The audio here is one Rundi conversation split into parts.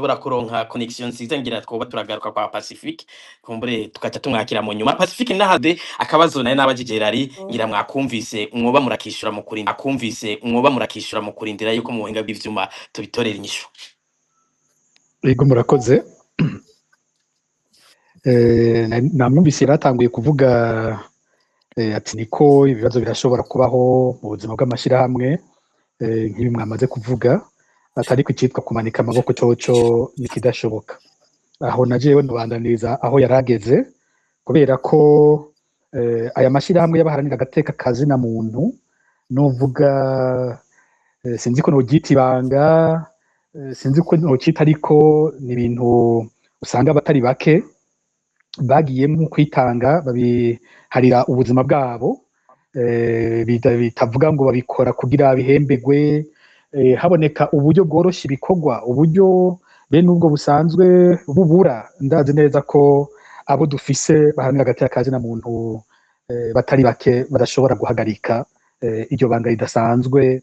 Twoshobora kuronka connexion nziza, ngira twoba turagaruka kwa Pacifique, kumbure tugaca tumwakira mu nyuma. Pacifique nahade akabazo naye nabajije rari, ngira mwakumvise, mwoba murakishura mu kurinda, akumvise, mwoba murakishura mu kurindira yuko mu buhinga bw'ivyuma tubitorera inyishu. Yego, murakoze. Namwumvise yaratanguye kuvuga ati niko ibibazo birashobora kubaho mu buzima bw'amashirahamwe, nk'ibi mwamaze kuvuga, atari icitwa kumanika amaboko coco nikidashoboka. Aho na jewe ndobandaniriza aho yarageze, kubera ko aya mashirahamwe y'abaharanira agateka kazina muntu, novuga, sinzi ko noryita ibanga, sinzi ko nocita, ariko ni ibintu usanga abatari bake bagiyemo kwitanga, babiharira ubuzima bwabo, bitavuga ngo babikora kugira bihembegwe. Haboneka uburyo bworosha ibikorwa, uburyo bene ubwo busanzwe bubura. Ndazi neza ko abo dufise baharanira agateka kazina muntu batari bake badashobora guhagarika iryo banga ridasanzwe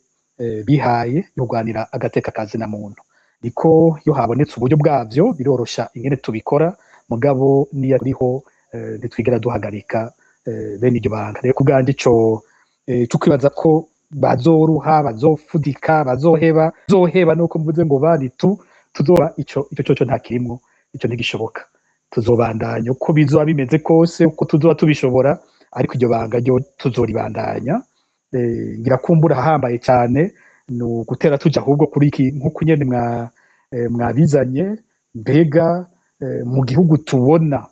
bihaye yo kurwanira agateka kazina muntu. Niko iyo habonetse uburyo bwavyo birorosha ingene tubikora, mugabo niyo ariho ntitwigera duhagarika bene iryo banga. Rero kubwanje ico co kwibaza ko bazoruha, bazofudika, bazoheba nuko mvuze ngo bani tu tuzoba, ico coco nta kirimwo, ico ntigishoboka. Tuzobandanya uko bizoba bimeze kose, uko tuzoba tubishobora, ariko iryo banga ryo tuzoribandanya. Ngira kumbura ahambaye cyane ni ugutera tuja ahubwo kuri iki nk'uko nyene mwabizanye. Mbega mu gihugu tubona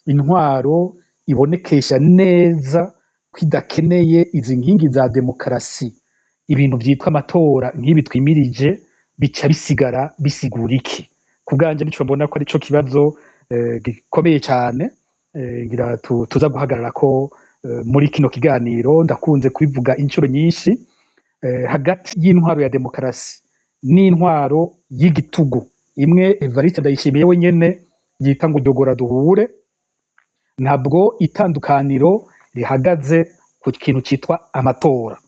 intwaro ibonekesha neza ko idakeneye izi nkingi za demokarasi, ibintu vyitwa amatora nk'ibi twimirije bica bisigara bisigura iki? Ku bwanje nico mbona ko arico kibazo gikomeye cyane, ngira tuza guhagarara ko muri kino kiganiro. Ndakunze kubivuga inshuro nyinshi, hagati y'intwaro ya demokarasi n'intwaro y'igitugu imwe Evariste Ndayishimiye we nyene yita ngo dogora duhure, ntabwo itandukaniro rihagaze ku kintu citwa amatora.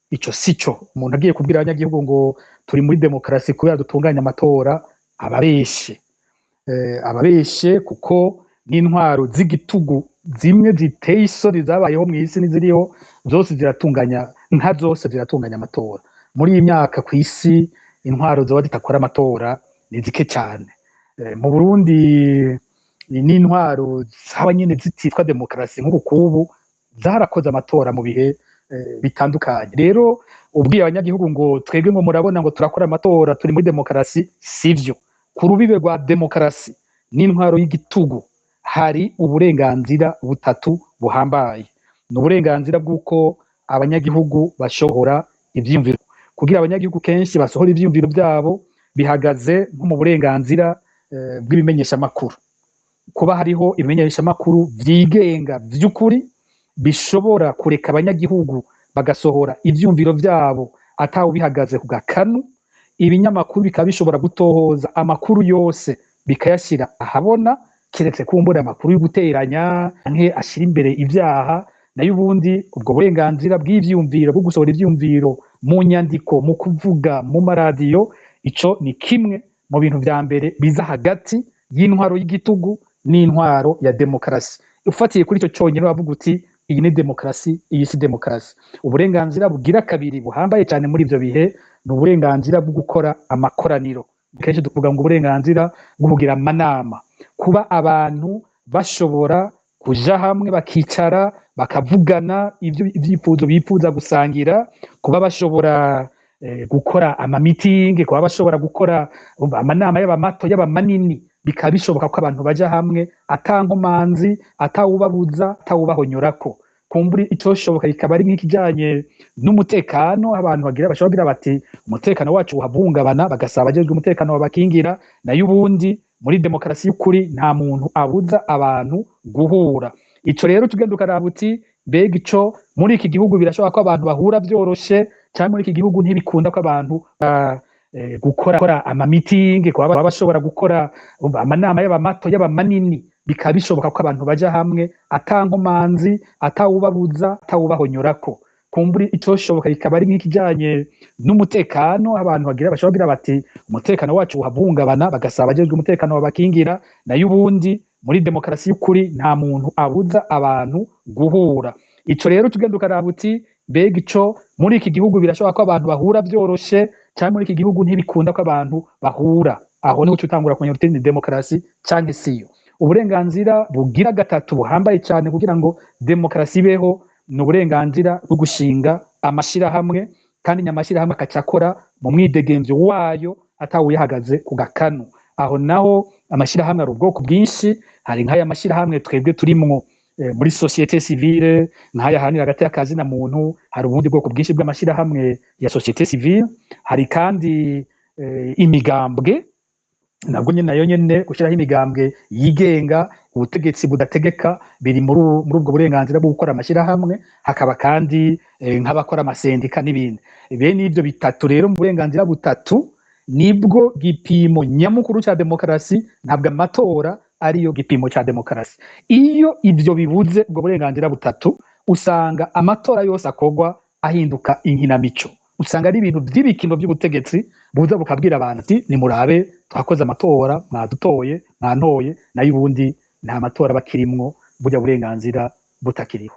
Ico sico. Umuntu agiye kubwira abanyagihugu ngo turi muri demokarasi kubera dutunganya amatora, ababeshe, ababeshe, kuko n'intwaro z'igitugu zimwe ziteye isoni zabayeho mw'isi n'iziriho zose ziratunganya, nka zose ziratunganya amatora. Muri iyi myaka ku isi intwaro zoba zidakora amatora ni zike cyane. Mu Burundi n'intwaro zaba nyene zititwa demokarasi nk'uku kubu zarakoze amatora mu bihe bitandukanye. Rero ubwiye abanyagihugu ngo twebwe ngo murabona ngo turakora amatora, turi muri demokarasi, sivyo. Ku rubibe rwa demokarasi n'intwaro y'igitugu hari uburenganzira butatu buhambaye. Ni uburenganzira bw'uko abanyagihugu bashobora ivyiyumviro. Kugira abanyagihugu kenshi basohora ivyiyumviro byabo bihagaze nko mu burenganzira bw'ibimenyeshamakuru, kuba hariho ibimenyeshamakuru vyigenga vy'ukuri bishobora kureka abanyagihugu bagasohora ivyumviro vyabo atawe bihagaze ku gakanu, ibinyamakuru bikaba bishobora gutohoza amakuru yose bikayashyira ahabona, keretse kumbura amakuru yo guteranya nke ashyira imbere ibyaha. Nayo ubundi ubwo burenganzira bw'ivyumviro, bwo gusohora ivyumviro mu nyandiko, mu kuvuga mu maradiyo, ico ni kimwe mu bintu vya mbere biza hagati y'intwaro y'igitugu n'intwaro ya demokarasi. Ufatiye kuri ico conyine uravuga uti iyi ni demokarasi, iyi si demokarasi. Uburenganzira bugira kabiri buhambaye cyane muri ivyo bihe ni uburenganzira bwo gukora amakoraniro. Kenshi tuvuga ngo uburenganzira bwo kugira amanama, kuba abantu bashobora kuja hamwe bakicara bakavugana ivyo ibyifuzo bifuza gusangira, kuba bashobora gukora amamitingi, kuba bashobora gukora amanama yaba mato yaba manini, bikaba bishoboka ko abantu baja hamwe ata nkomanzi, atawubabuza, atawubahonyorako. Kumbura icoshoboka kikaba ari nk'ikijanye n'umutekano, abantu bagira bashobora kugira bati umutekano wacu uhabungabana, bagasaba abajejwe umutekano babakingira. Nayo ubundi muri demokarasi y'ukuri nta muntu abuza abantu guhura. Ico rero tugenda ukaraba uti mbega ico muri iki gihugu birashoboka ko abantu bahura vyoroshe, cyangwa muri iki gihugu ntibikunda ko abantu gukora amamitingi, kuba bashobora gukora amanama yaba mato yaba manini, bikaba bishoboka ko abantu baja hamwe ata nkomanzi, atawubabuza, atawubahonyorako. Kumbura icoshoboka kikaba ari nk'ikijanye n'umutekano, abantu bagira bashobora kugira bati umutekano wacu uhahungabana, bagasaba abajejwe umutekano babakingira. Nayo ubundi muri demokarasi y'ukuri nta muntu abuza abantu guhura. Ico rero tugenda ukaraba uti mbega ico muri iki gihugu birashoboka ko abantu bahura vyoroshe, canke muri iki gihugu ntibikunda ko abantu bahura. Aho niho uca utangura kumenya uti ni demokarasi canke siyo. Uburenganzira bugira gatatu buhambaye cyane kugira ngo demokarasi ibeho ni uburenganzira bwo gushinga amashirahamwe, kandi nyamashyirahamwe akaca akora mu mwidegemvyo wayo atawuyahagaze ku gakanu. Aho naho amashirahamwe ari ubwoko bwinshi, hari nk'aya mashirahamwe twebwe turimwo muri société civile, nk'aya aharanira hagati y'akazi na muntu. Hari ubundi bwoko bwinshi bw'amashirahamwe ya société civile. Hari kandi imigambwe, nabwo nyene nayo nyene gushyiraho imigambwe yigenga, ubutegetsi budategeka, biri muri ubwo burenganzira bwo gukora amashyirahamwe. Hakaba kandi nk'abakora amasendika n'ibindi. Bene ivyo bitatu rero, mu burenganzira butatu nibwo gipimo nyamukuru ca demokarasi, ntabwo amatora ariyo gipimo ca demokarasi. Iyo ivyo bibuze, ubwo burenganzira butatu, usanga amatora yose akorwa ahinduka inkinamico, usanga ari ibintu by'ibikino by'ubutegetsi buza bukabwira abantu ati nimurabe twakoze amatora, mwadutoye, mwantoye. Nayo ubundi nta matora bakirimwo, burya burenganzira butakiriho.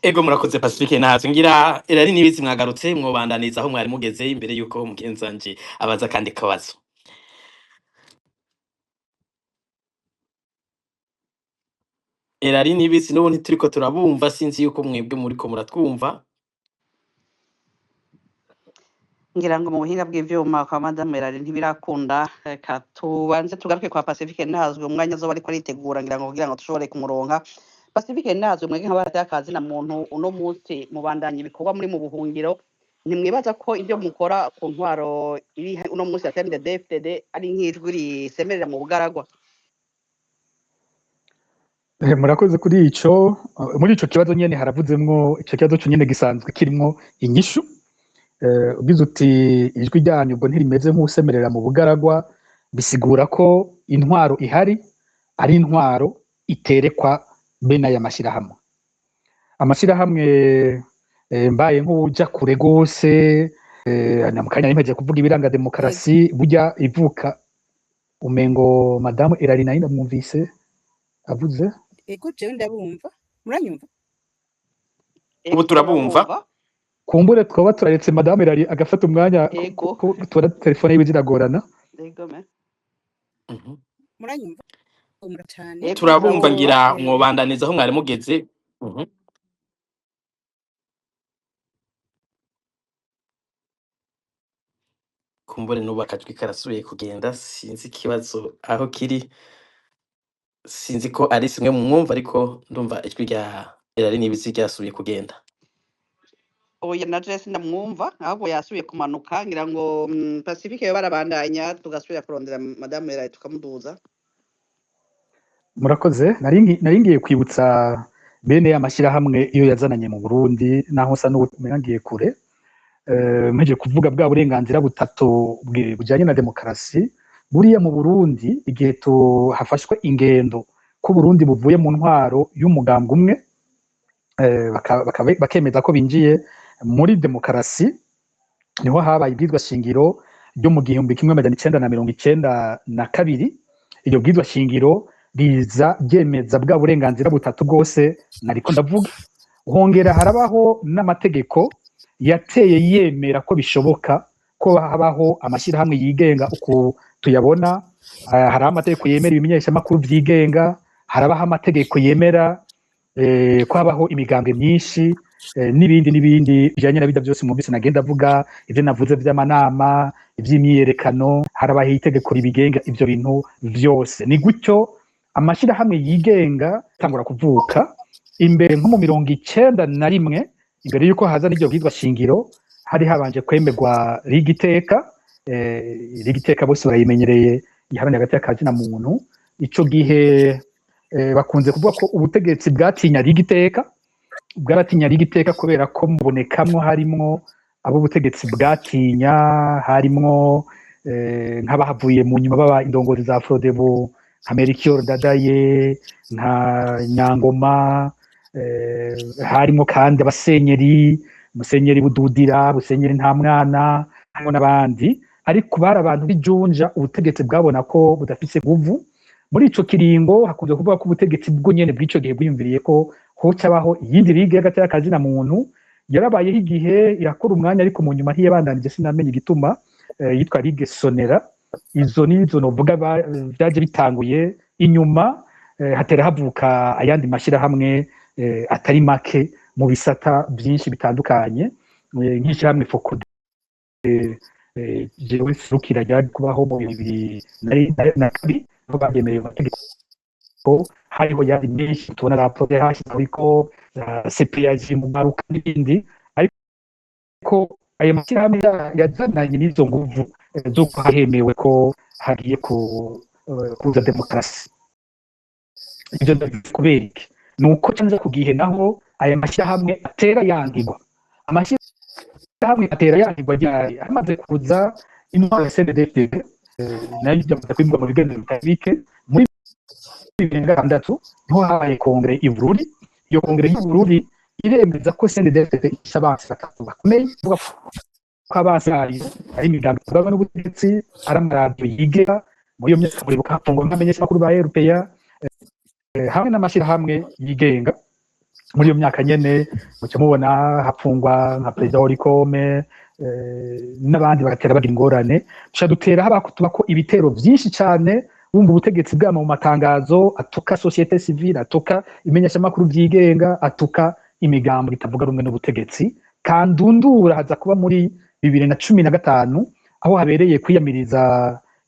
Ego, murakoze Pacifique Nahazo. Ngira Erari Nibizi mwagarutse, mwobandaniza aho mwari mugeze imbere yuko mugenzanje abaza kandi kabazo. Erari Nibizi, n'ubu ntituriko turabumva, sinzi yuko mwebwe muriko muratwumva. Ngira ngo mu buhinga bw'ivyuma kwa Madame Erari ntibirakunda. Reka tubanze tugaruke kwa Pacifique Ntazwe umwanya azoba ariko aritegura, ngira ngo kugira ngo dushobore kumuronka. Pacifique Ntazwe, mwebwe nk'abaratakazi na muntu uno munsi mubandanya ibikorwa muri mu buhungiro, ntimwibaza ko ibyo mukora ku ntwaro iri uno munsi ya CNDD-FDD ari nk'ijwi risemerera mu bugaragwa? Murakoze kuri ico. Muri ico kibazo nyene haravuzemwo, ico kibazo cyo nyene gisanzwe kirimwo inyishu. Ugize uti ijwi ryanyu ubwo ntirimeze nk'usemerera mu bugaragwa, bisigura ko intwaro ihari ari intwaro iterekwa bene aya mashyirahamwe. Amashyirahamwe, mbaye nk'uja kure gose, na mu kanya nimpejeje kuvuga ibiranga demokarasi, burya ivuka umengo madamu Erari nayo ndamwumvise avuze. Ego, jewe ndabumva, muranyumva? Ubu Ego, turabumva. turabumva. Kumbure twaba turaretse madamu Erari agafata umwanya, Ego. ko tubona telefone yiwe ziragorana. Ego me. Muranyumva mura cane. Ego, Turabumva. turabumva. Ngira mwobandaniza aho mwari mugeze. Kumbure n'ubu akajwi karasubiye kugenda, sinzi ikibazo aho kiri, sinzi ko ari simwe mu mwumva, ariko ndumva ijwi rya Erari Nibizi ryasubiye kugenda. Oya, na Jesse ndamwumva, ahubwo yasubiye kumanuka. Ngira ngo Pacifique yo barabandanya, tugasubira kurondera Madame Erari tukamuduza. Murakoze. Nari ngiye kwibutsa bene ya mashyirahamwe iyo yazananye mu Burundi, naho nsa n'ubu ngiye kure. Mpejeje kuvuga bwa burenganzira butatu bujanye na demokarasi. Buriya mu Burundi igihe hafashwe ingendo ko Burundi buvuye mu ntwaro y'umugambwe umwe, bakemeza ko binjiye muri demokarasi, niho habaye ibwirizwa shingiro ryo mu 1992. Iryo bwirizwa shingiro riza ryemeza bwa burenganzira butatu bwose nariko ndavuga. Hongera harabaho n'amategeko yateye yemera ko bishoboka ko habaho amashyirahamwe yigenga uku tuyabona. Hariho amategeko yemera ibimenyeshamakuru vyigenga, harabaho amategeko yemera ko habaho imigambwe myinshi, n'ibindi n'ibindi bijanye na bijya byose mwumvise nagenda avuga, ivyo navuze vy'amanama, ivy'imyiyerekano. Harabaho itegeko ribigenga ivyo bintu vyose. Ni gutyo amashirahamwe yigenga atangura kuvuka imbere nko mu 91, imbere yuko haza n'iryo bwirizwa shingiro, hari habanje kwemerwa rigiteka. Rigiteka bose barayimenyereye, iharanira hagati y'akazi na muntu. Ico gihe bakunze kuvuga ko ubutegetsi bwatinya rigiteka, bwaratinya rigiteka kubera ko mubonekamwo harimwo abo ubutegetsi bwatinya, harimwo nk'abahavuye mu nyuma baba indongozi za Frodebu Nka Melchior Ndadaye, nka Nyangoma, harimo kandi abasenyeri, Musenyeri Bududira, Musenyeri Ntamwana, harimo n'abandi. Ariko bari abantu b'ijunja ubutegetsi bwabona ko budafise nguvu. Muri ico kiringo hakunze kuvuga ko ubutegetsi bwo nyene bw'ico gihe bwiyumviriye ko hocabaho iyindi ligue y'agateka kazina muntu. Yarabayeho igihe, irakora umwanya, ariko mu nyuma ntiyabandanije, sinamenye igituma, yitwa Ligue Sonera. Izo nizo novuga vyaje bitanguye. Inyuma hatera havuka ayandi mashirahamwe atari make mu bisata vyinshi bitandukanye, nk'ishirahamwe FOCODE, jewe serukira, ryari kubaho mu 2002, aho babyemeye mu mategeko. Hariho yandi menshi tubona, raporo hashyizweho za CPAG mu ngaruka n'ibindi. Ariko ayo mashyirahamwe yazananye n'izo nguvu z'uko hemewe ko hagiye kuza demokarasi. Ibyo ndabivuze kubera iki? Ni uko canza ku gihe naho aya mashyirahamwe atera yangirwa, amashyirahamwe atera yangirwa ryari? Hamaze kuza intwaro ya CNDD-FDD, nayo byamaze kwimurwa mu biganiro bitari bike. Muri 2006 niho habaye kongere i Bururi. Iyo kongere y'i Bururi iremeza ko CNDD-FDD ifise abansi batatu bakomeye, ivuga ko abansi bayo ari imigambi ivugwa n'ubutegetsi, ari amaradiyo yigenga. Muri iyo myaka muribuka hafungwa nk'abamenyeshamakuru ba RPA, hamwe n'amashirahamwe yigenga. Muri iyo myaka nyene muca mubona hapfungwa nka perezida wa Olucome, n'abandi bagatera bagira ingorane. Duca dutera haba tuba ko ibitero vyinshi cane, wumva ubutegetsi bwama mu matangazo atuka société civile, atuka imenyeshamakuru vyigenga, atuka imigambo itavuga rumwe n'ubutegetsi. Kandundura haza kuba muri 2015, aho habereye kwiyamiriza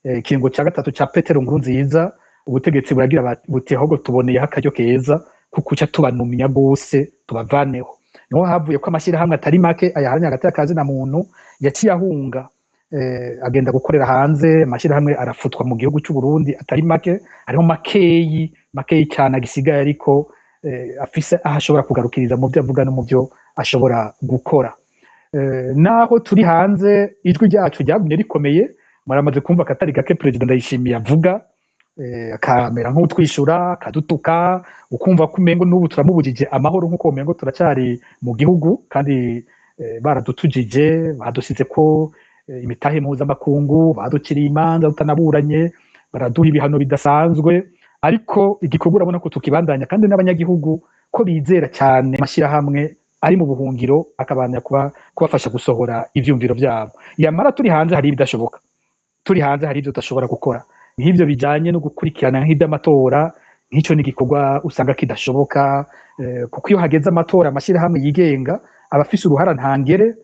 ikiringo ca gatatu ca Petero Nkurunziza. Ubutegetsi buragira buti: "Ahubwo tuboneyeho akaryo keza kuko uca tubanumya rwose, tubavaneho." Niho havuye ko amashyirahamwe atari make ayaharanira hagati y'akazi na muntu yaciye ahunga, agenda gukorera hanze. Amashyirahamwe arafutwa mu gihugu cy'u Burundi atari make. Hariho makeyi, makeyi cyane agisigaye, ariko afise aho ashobora kugarukiriza mu byo avuga no mu byo ashobora gukora. Naho turi hanze, ijwi ryacu ryagumye rikomeye. Muramaze kumva akatari gake Perezida Ndayishimiye avuga, akamera nk'utwishyura, akadutuka, ukumva ko umengo n'ubu turamubujije amahoro, nk'uko umengo turacyari mu gihugu kandi baradutujije, badusize ko imitahe mpuzamakungu, baduciriye imanza tutanaburanye, baraduha ibihano bidasanzwe. Ariko igikorwa urabona ko tukibandanya, kandi n'abanyagihugu ko bizera cyane amashyirahamwe ari mu buhungiro, akabandanya kubafasha gusohora ivyumviro vyabo. Yamara turi hanze hari ibidashoboka, turi hanze hari ibyo tudashobora gukora, nk'ibyo bijanye no gukurikirana nk'iby'amatora. Nk'icyo ni igikorwa usanga kidashoboka, kuko iyo hageze amatora, amashyirahamwe yigenga aba afise uruhara ntangere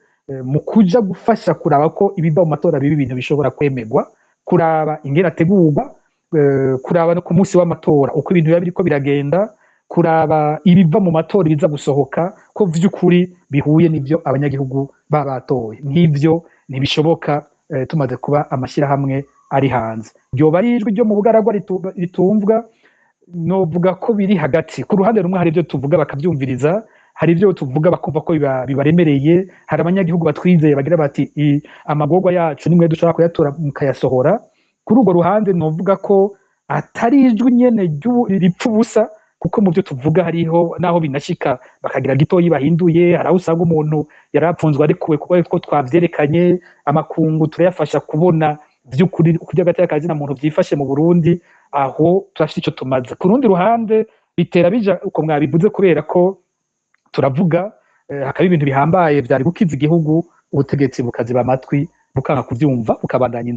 mu kuja gufasha kuraba ko ibiva mu matora biba ibintu bishobora kwemerwa, kuraba ingene ategurwa, kuraba no ku munsi w'amatora uko ibintu biba biriko biragenda, kuraba ibiva mu matora biza gusohoka ko vy'ukuri bihuye n'ivyo abanyagihugu baba batoye. Nk'ivyo ntibishoboka tumaze kuba amashyirahamwe ari hanze. Ryoba ari ijwi ryo mu bugaragwa ritumvwa? Novuga ko biri hagati. Ku ruhande rumwe hari ibyo tuvuga bakabyumviriza, hari ibyo tuvuga bakumva ko bibaremereye. Hari abanyagihugu batwizeye bagira bati: "Amagorwa yacu nimwe dushobora kuyatora mukayasohora." Kuri urwo ruhande novuga ko atari ijwi nyene ripfa ubusa, kuko mu byo tuvuga hariho naho binashika bakagira gitoyi bahinduye. Hari aho usanga umuntu yarapfunzwe arikuwe kuko ariko twavyerekanye, amakungu turayafasha kubona vy'ukuri uko iby'agateka kazina muntu vyifashe mu Burundi. Aho turafite ico tumaze. Ku rundi ruhande bitera bija uko mwabivuze, kubera ko turavuga, hakaba ibintu bihambaye vyari gukiza igihugu, ubutegetsi bukaziba amatwi, bukanga kuvyumva, bukabandanya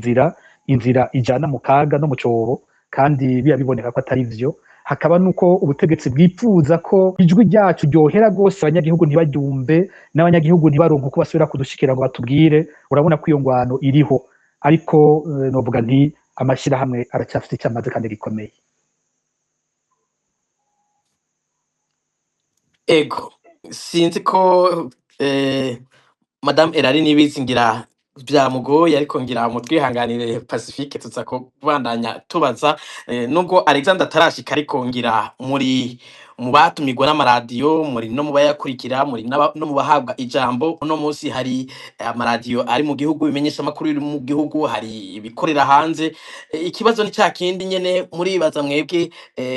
inzira ijana mu kaga no mu cobo, kandi biba biboneka ko atari vyo. Hakaba nuko ubutegetsi bwipfuza ko ijwi ryacu ryohera rwose, abanyagihugu ntibaryumve, n'abanyagihugu ntibaronke uko basubira kudushikira ngo batubwire. Urabona ko iyo ngwano iriho, ariko novuga nti amashyirahamwe aracyafite icyo amaze kandi gikomeye. Ego, sinzi ko Madame Erari nibizi, ngira byamugoye, ariko ngira mutwihanganire Pacifique, tuza kubandanya tubaza, nubwo Alexander atarashika, ariko ngira muri mu batumirwa n'amaradiyo, muri no mu bayakurikira, muri no mu bahabwa ijambo. Uno munsi hari amaradiyo ari mu gihugu, bimenyesha amakuru biri mu gihugu, hari ibikorera hanze. Ikibazo ni ca kindi nyene: muribaza mwebwe,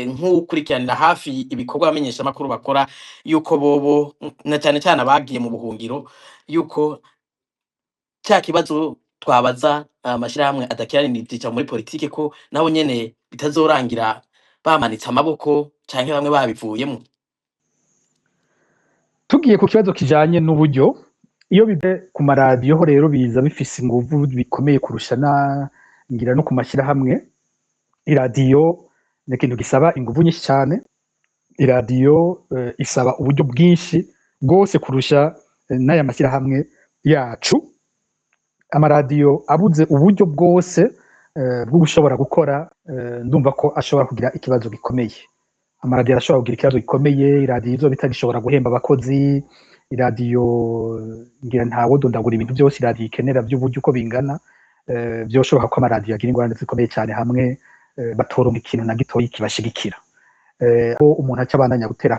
nk'ukurikiranira hafi ibikorwa abamenyesha amakuru bakora, yuko bobo, na cane cane abagiye mu buhungiro, yuko ca kibazo twabaza amashirahamwe adakiranira ivyicaro muri politike, ko nabo nyene bitazorangira bamanitse amaboko canke bamwe babivuyemwo? Tugiye ku kibazo kijanye n'uburyo, iyo bive ku maradiyo ho rero biza bifise inguvu bikomeye kurusha na ngira no ku mashyirahamwe. Iradiyo ni ikintu gisaba inguvu nyinshi cyane. Iradiyo isaba uburyo bwinshi bwose kurusha n'aya mashyirahamwe yacu. Amaradiyo abuze uburyo bwose bwo gushobora gukora, ndumva ko ashobora kugira ikibazo gikomeye. Amaradiyo arashobora kugira ikibazo gikomeye. Iradiyo izoba itagishobora guhemba abakozi. Iradiyo, ngira ntawodondagura ibintu byose iradiyo ikenera by'uburyo uko bingana. Byoshoboka ko amaradiyo agira ingorane zikomeye cyane hamwe batoronka ikintu na gitoyi kibashigikira. Ko umuntu aca abandanya gutera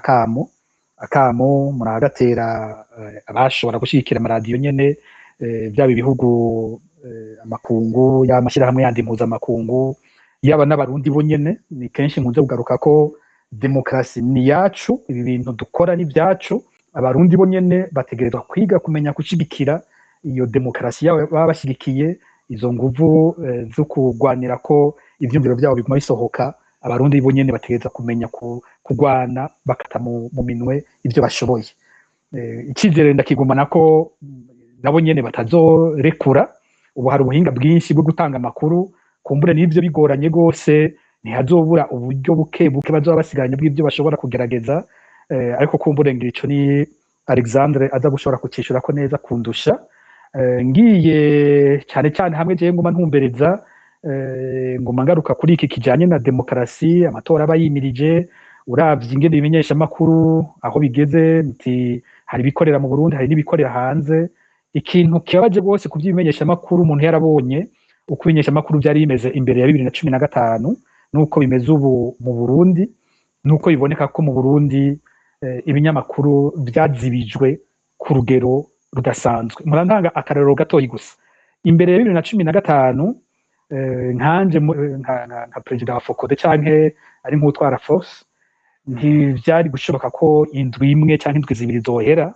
akamo, muragatera abashobora gushigikira amaradiyo nyene, byaba ibihugu, amakungu, yaba amashyirahamwe yandi mpuzamakungu, yaba n'Abarundi bo nyene. Ni kenshi nkunze kugaruka ko demokarasi ni yacu, ibi bintu dukora ni ibyacu. Abarundi bo nyene bategerezwa kwiga kumenya gushigikira iyo demokarasi yabo baba bashyigikiye, izo nguvu zo kurwanira ko ivyumviro byabo biguma bisohoka. Abarundi bo nyene bategerezwa kumenya kurwana bakata mu minwe ivyo bashoboye. Icizere ndakigumana ko nabo nyene batazorekura. Ubu hari ubuhinga bwinshi bwo gutanga amakuru. Kumbure n'ivyo bigoranye gose, ntihazobura uburyo buke buke bazoba basigaranye bw'ivyo bashobora kugerageza. Ariko kumbure ngira ico ni Alexandre aza gushobora kucishura ko neza kundusha. Ngiye cyane cyane hamwe jewe nguma ntumbereza, nguma ngaruka kuri iki kijanye na demokarasi, amatora aba yimirije. Uravye ingene ibimenyeshamakuru aho bigeze, nti hari ibikorera mu Burundi, hari n'ibikorera hanze. Ikintu kibabaje rwose ku by'ibimenyeshamakuru, umuntu yarabonye uko ibimenyeshamakuru byari bimeze imbere ya 2015 n'uko bimeze ubu mu Burundi, nuko biboneka ko mu Burundi ibinyamakuru byazibijwe ku rugero rudasanzwe. Murantanga akarorero gatoyi gusa: imbere ya 2015, nkanje nka perezida wa FOCODE canke ari nk'utwara force, ntivyari gushoboka ko indwi imwe canke indwi zibiri zohera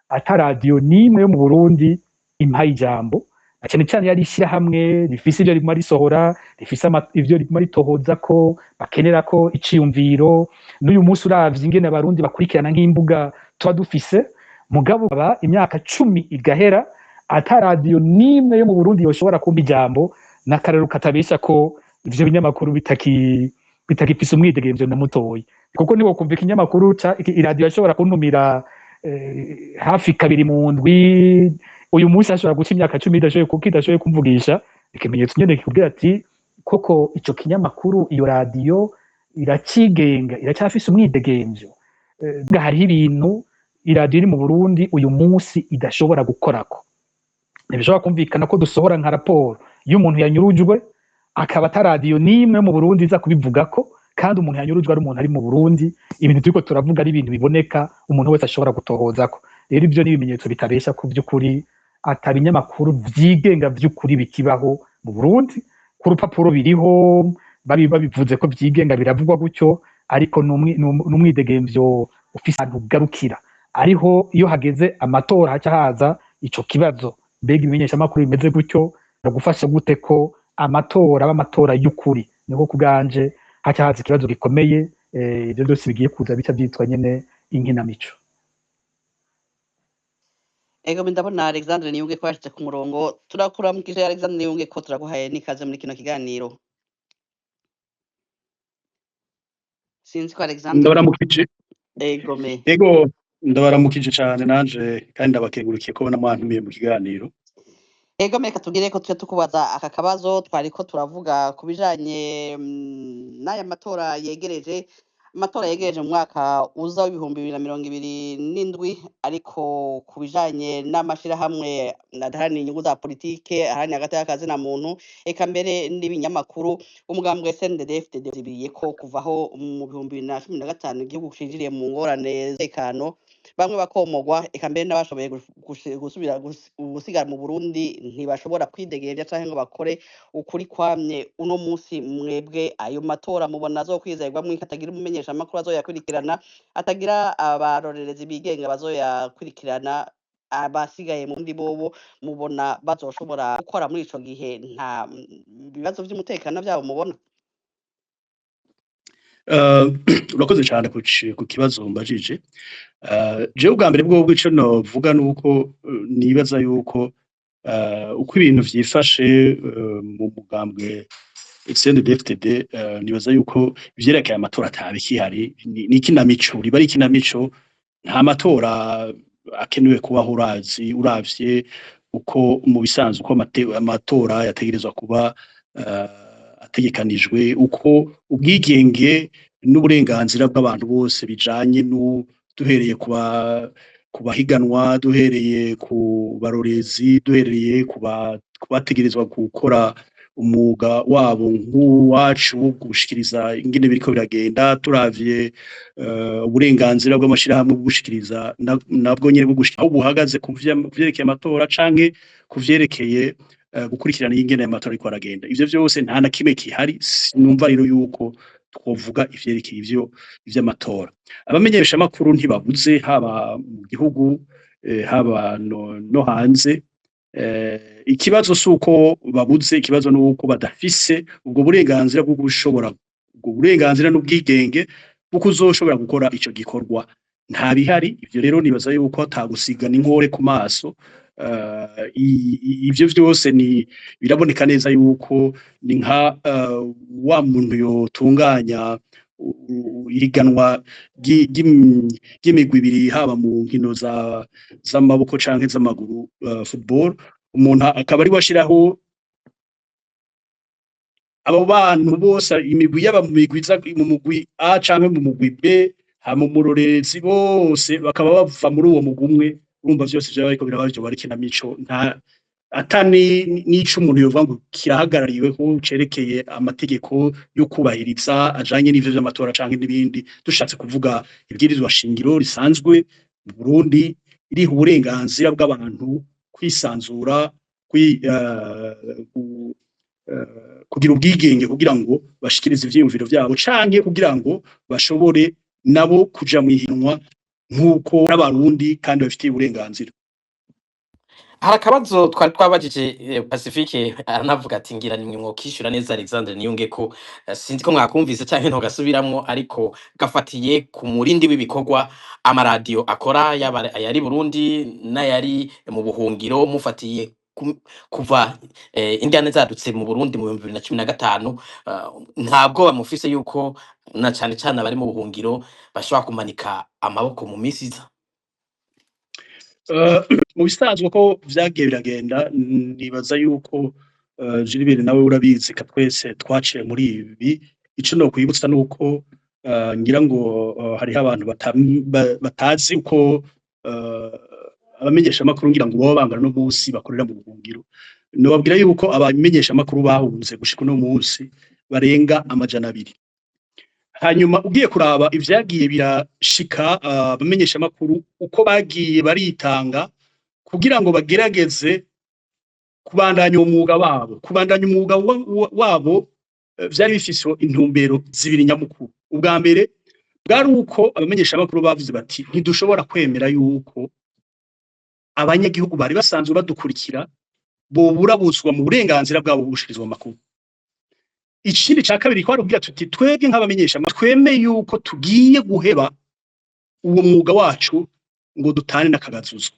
ata radiyo n'imwe yo mu Burundi impaye ijambo, na cyane cyane yari ishyirahamwe rifise ivyo riguma risohora, rifise ivyo riguma ritohoza, ko bakenera ko iciyumviro. N'uyu munsi uravye ingene Abarundi bakurikirana nk'imbuga tuba dufise, mugabo aba imyaka 10 igahera ata radiyo n'imwe yo mu Burundi yoshobora kumpa ijambo. N'akarero katabesha ko ivyo binyamakuru bitagifise umwidegemvyo na mutoyi, kuko niwo kumva ikinyamakuru ca iradiyo yashobora kuntumira hafi kabiri mu ndwi, uyu munsi ashobora guca imyaka 10 idashoboye, kuko idashoboye kumvugisha. Ikimenyetso nyene kikubwira ati koko ico kinyamakuru, iyo radiyo iracigenga, iracyafise umwidegemvyo. Hariho ibintu iradiyo iri mu Burundi uyu munsi idashobora gukorako. Ntibishobora kumvikana ko dusohora nka raporo y'umuntu yanyurujwe, akaba ataradiyo n'imwe mu Burundi iza kubivugako, kandi umuntu yanyurujwe ari umuntu ari mu Burundi. Ibintu turiko turavuga ari ibintu biboneka, umuntu wese ashobora gutohozako. Rero ivyo ni ibimenyetso bitabesha ko vy'ukuri ata binyamakuru vyigenga vy'ukuri bikibaho mu Burundi. Ku rupapuro biriho, babivuze ko vyigenga, biravugwa gutyo, ariko n'umwidegemvyo ufise ahantu ugarukira. Ariho iyo hageze amatora haca haza ico kibazo: mbega ibimenyeshamakuru bimeze gutyo gufasha gute ko amatora aba amatora y'ukuri? Niko kubwanje haca haza ikibazo gikomeye. Ivyo byose bigiye kuza bica vyitwa nyene inkinamico. Ego, ndabona Alexandre Niyunge ko yashitse ku murongo. Turakuramukije Alexandre Niyunge, ko turaguhaye n'ikaze muri kino kiganiro. Sinzi ko Alexandre Ndabaramukije. Ego me. Ego, ndabaramukije cyane nanje, kandi ndabakengurukiye ko namwantumiye mu kiganiro. Ego me, katubwire ko tuje tukubaza aka kabazo twariko turavuga ku bijanye n'aya matora yegereje. Amatora yegereje mu mwaka uza w'2027, ariko ku bijanye n'amashirahamwe adaharanira inyungu za politike, aharanira agateka ka zina muntu, eka mbere n'ibinyamakuru, umugambwe CNDD-FDD zibiriye ko kuvaho mu 2015 igihugu cinjiriye mu ngorane z'umutekano, bamwe bakomogwa, eka mbere n'abashoboye gusubira gusigara mu Burundi ntibashobora kwidegemvya canke ngo bakore ukuri kwamye. Uno munsi mwebwe ayo matora mubona azokwizerwa mwiko atagira umumenyesha amakuru azoyakurikirana, atagira abarorerezi bigenga bazoyakurikirana, abasigaye mu ndi bobo mubona bazoshobora gukora muri ico gihe nta bibazo vy'umutekano vyabo mubona? Urakoze cyane ku kibazo mbajije. Jewe ubwa mbere bwo ico novuga nuko nibaza yuko uko ibintu vyifashe mu mugambwe CNDD-FDD, nibaza yuko ivyerekeye amatora atabikihari, ni ikinamico, riba ari ikinamico. Nta matora akenewe kubaho. Urazi, uravye uko mu bisanzwe uko amatora yategerezwa kuba ategekanijwe, uko ubwigenge n'uburenganzira bw'abantu bose bijanye nu duhereye ku bahiganwa, duhereye ku barorezi, duhereye ku bategerezwa gukora umwuga wabo nk'uwacu wo gushikiriza ingene biriko biragenda, turavye uburenganzira bw'amashirahamwe bwo gushikiriza nabwo nyene bwo gushika aho buhagaze ku vyerekeye amatora canke ku vyerekeye gukurikirana ingene amatora ariko aragenda, ivyo vyose nta na kimwe kihari. Sinumva rero yuko twovuga ivyerekeye ivyo ivy'amatora. Abamenyeshamakuru ntibabuze, haba mu gihugu, haba no hanze. Ikibazo si uko babuze, ikibazo ni uko badafise ubwo burenganzira bwo gushobora, ubwo burenganzira n'ubwigenge bwo kuzoshobora gukora ico gikorwa, nta bihari. Ivyo rero nibaza yuko atagusigana inkore ku maso. Ivyo vyose ni biraboneka neza yuko ni nka wa muntu yotunganya ihiganwa ry'imigwi ibiri, haba mu nkino z'amaboko canke z'amaguru, football, umuntu akaba ari we ashiraho abo bantu bose, imigwi, yaba mu migwi iza mu mugwi A canke mu mugwi B, hama umurorerezi, bose bakaba bava muri uwo mugwi umwe. Urumva vyose vyaba bariko biraba vyoba ari ikinamico, nta ata n'ico umuntu yovuga ngo kirahagarariwe ko cerekeye amategeko yo kubahiriza ajanye n'ivyo vy'amatora canke n'ibindi. Dushatse kuvuga ibwirizwa shingiro risanzwe mu Burundi iriha uburenganzira bw'abantu kwisanzura, kugira ubwigenge kugira ngo bashikirize ivyiyumviro vyabo canke kugira ngo bashobore nabo kuja mw'ihinwa nk'uko n'abarundi kandi babifitiye uburenganzira. Hari akabazo twari twabajije, Pacifique aranavuga ati ngira nimwe mwokishura neza. Alexandre Niyunge ko sinzi ko mwakumvise canke ntogasubiramwo, ariko gafatiye ku murindi w'ibikorwa amaradiyo akora, yaba ayari Burundi n'ayari mu buhungiro, mufatiye kuva indyane zadutse mu Burundi mu 2015, ntabwo bamufise yuko na cane cane abari mu buhungiro bashobora kumanika amaboko mu misi iza? Mu bisanzwe ko vyagiye biragenda, nibaza yuko Gilbert nawe urabizi ka twese twaciye muri ibi. Ico nokwibutsa nuko ngira ngo hariho abantu batazi uko abamenyeshamakuru ngira ngo baba bangana no munsi bakorera mu buhungiro. Nobabwira yuko abamenyeshamakuru bahunze gushika uno munsi barenga 200. Hanyuma ugiye kuraba ivyagiye birashika, abamenyeshamakuru uko bagiye baritanga kugira ngo bagerageze kubandanya umwuga wabo, vyari bifise intumbero zibiri nyamukuru. Ubwa mbere bwari uko abamenyeshamakuru bavuze bati ntidushobora kwemera yuko abanyagihugu bari basanzwe badukurikira boburabuzwa mu burenganzira bwabo bwo gushikirizwa amakuru. Ikindi ca kabiri kwari kugira tuti twebwe nk'abamenyesha twemeye yuko tugiye guheba uwo mwuga wacu ngo dutane n'akagazuzo.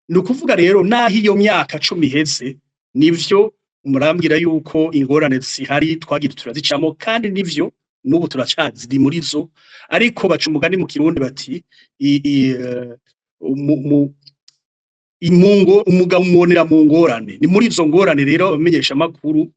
Ni ukuvuga rero naho iyo myaka 10 iheze, nivyo murambwira yuko ingorane zihari twagiye turazicamo, kandi nivyo n'ubu turacaziri muri zo, ariko baca umugani mu Kirundi bati imungo umugabo umubonera mu ngorane. Ni muri izo ngorane rero abamenyesha makuru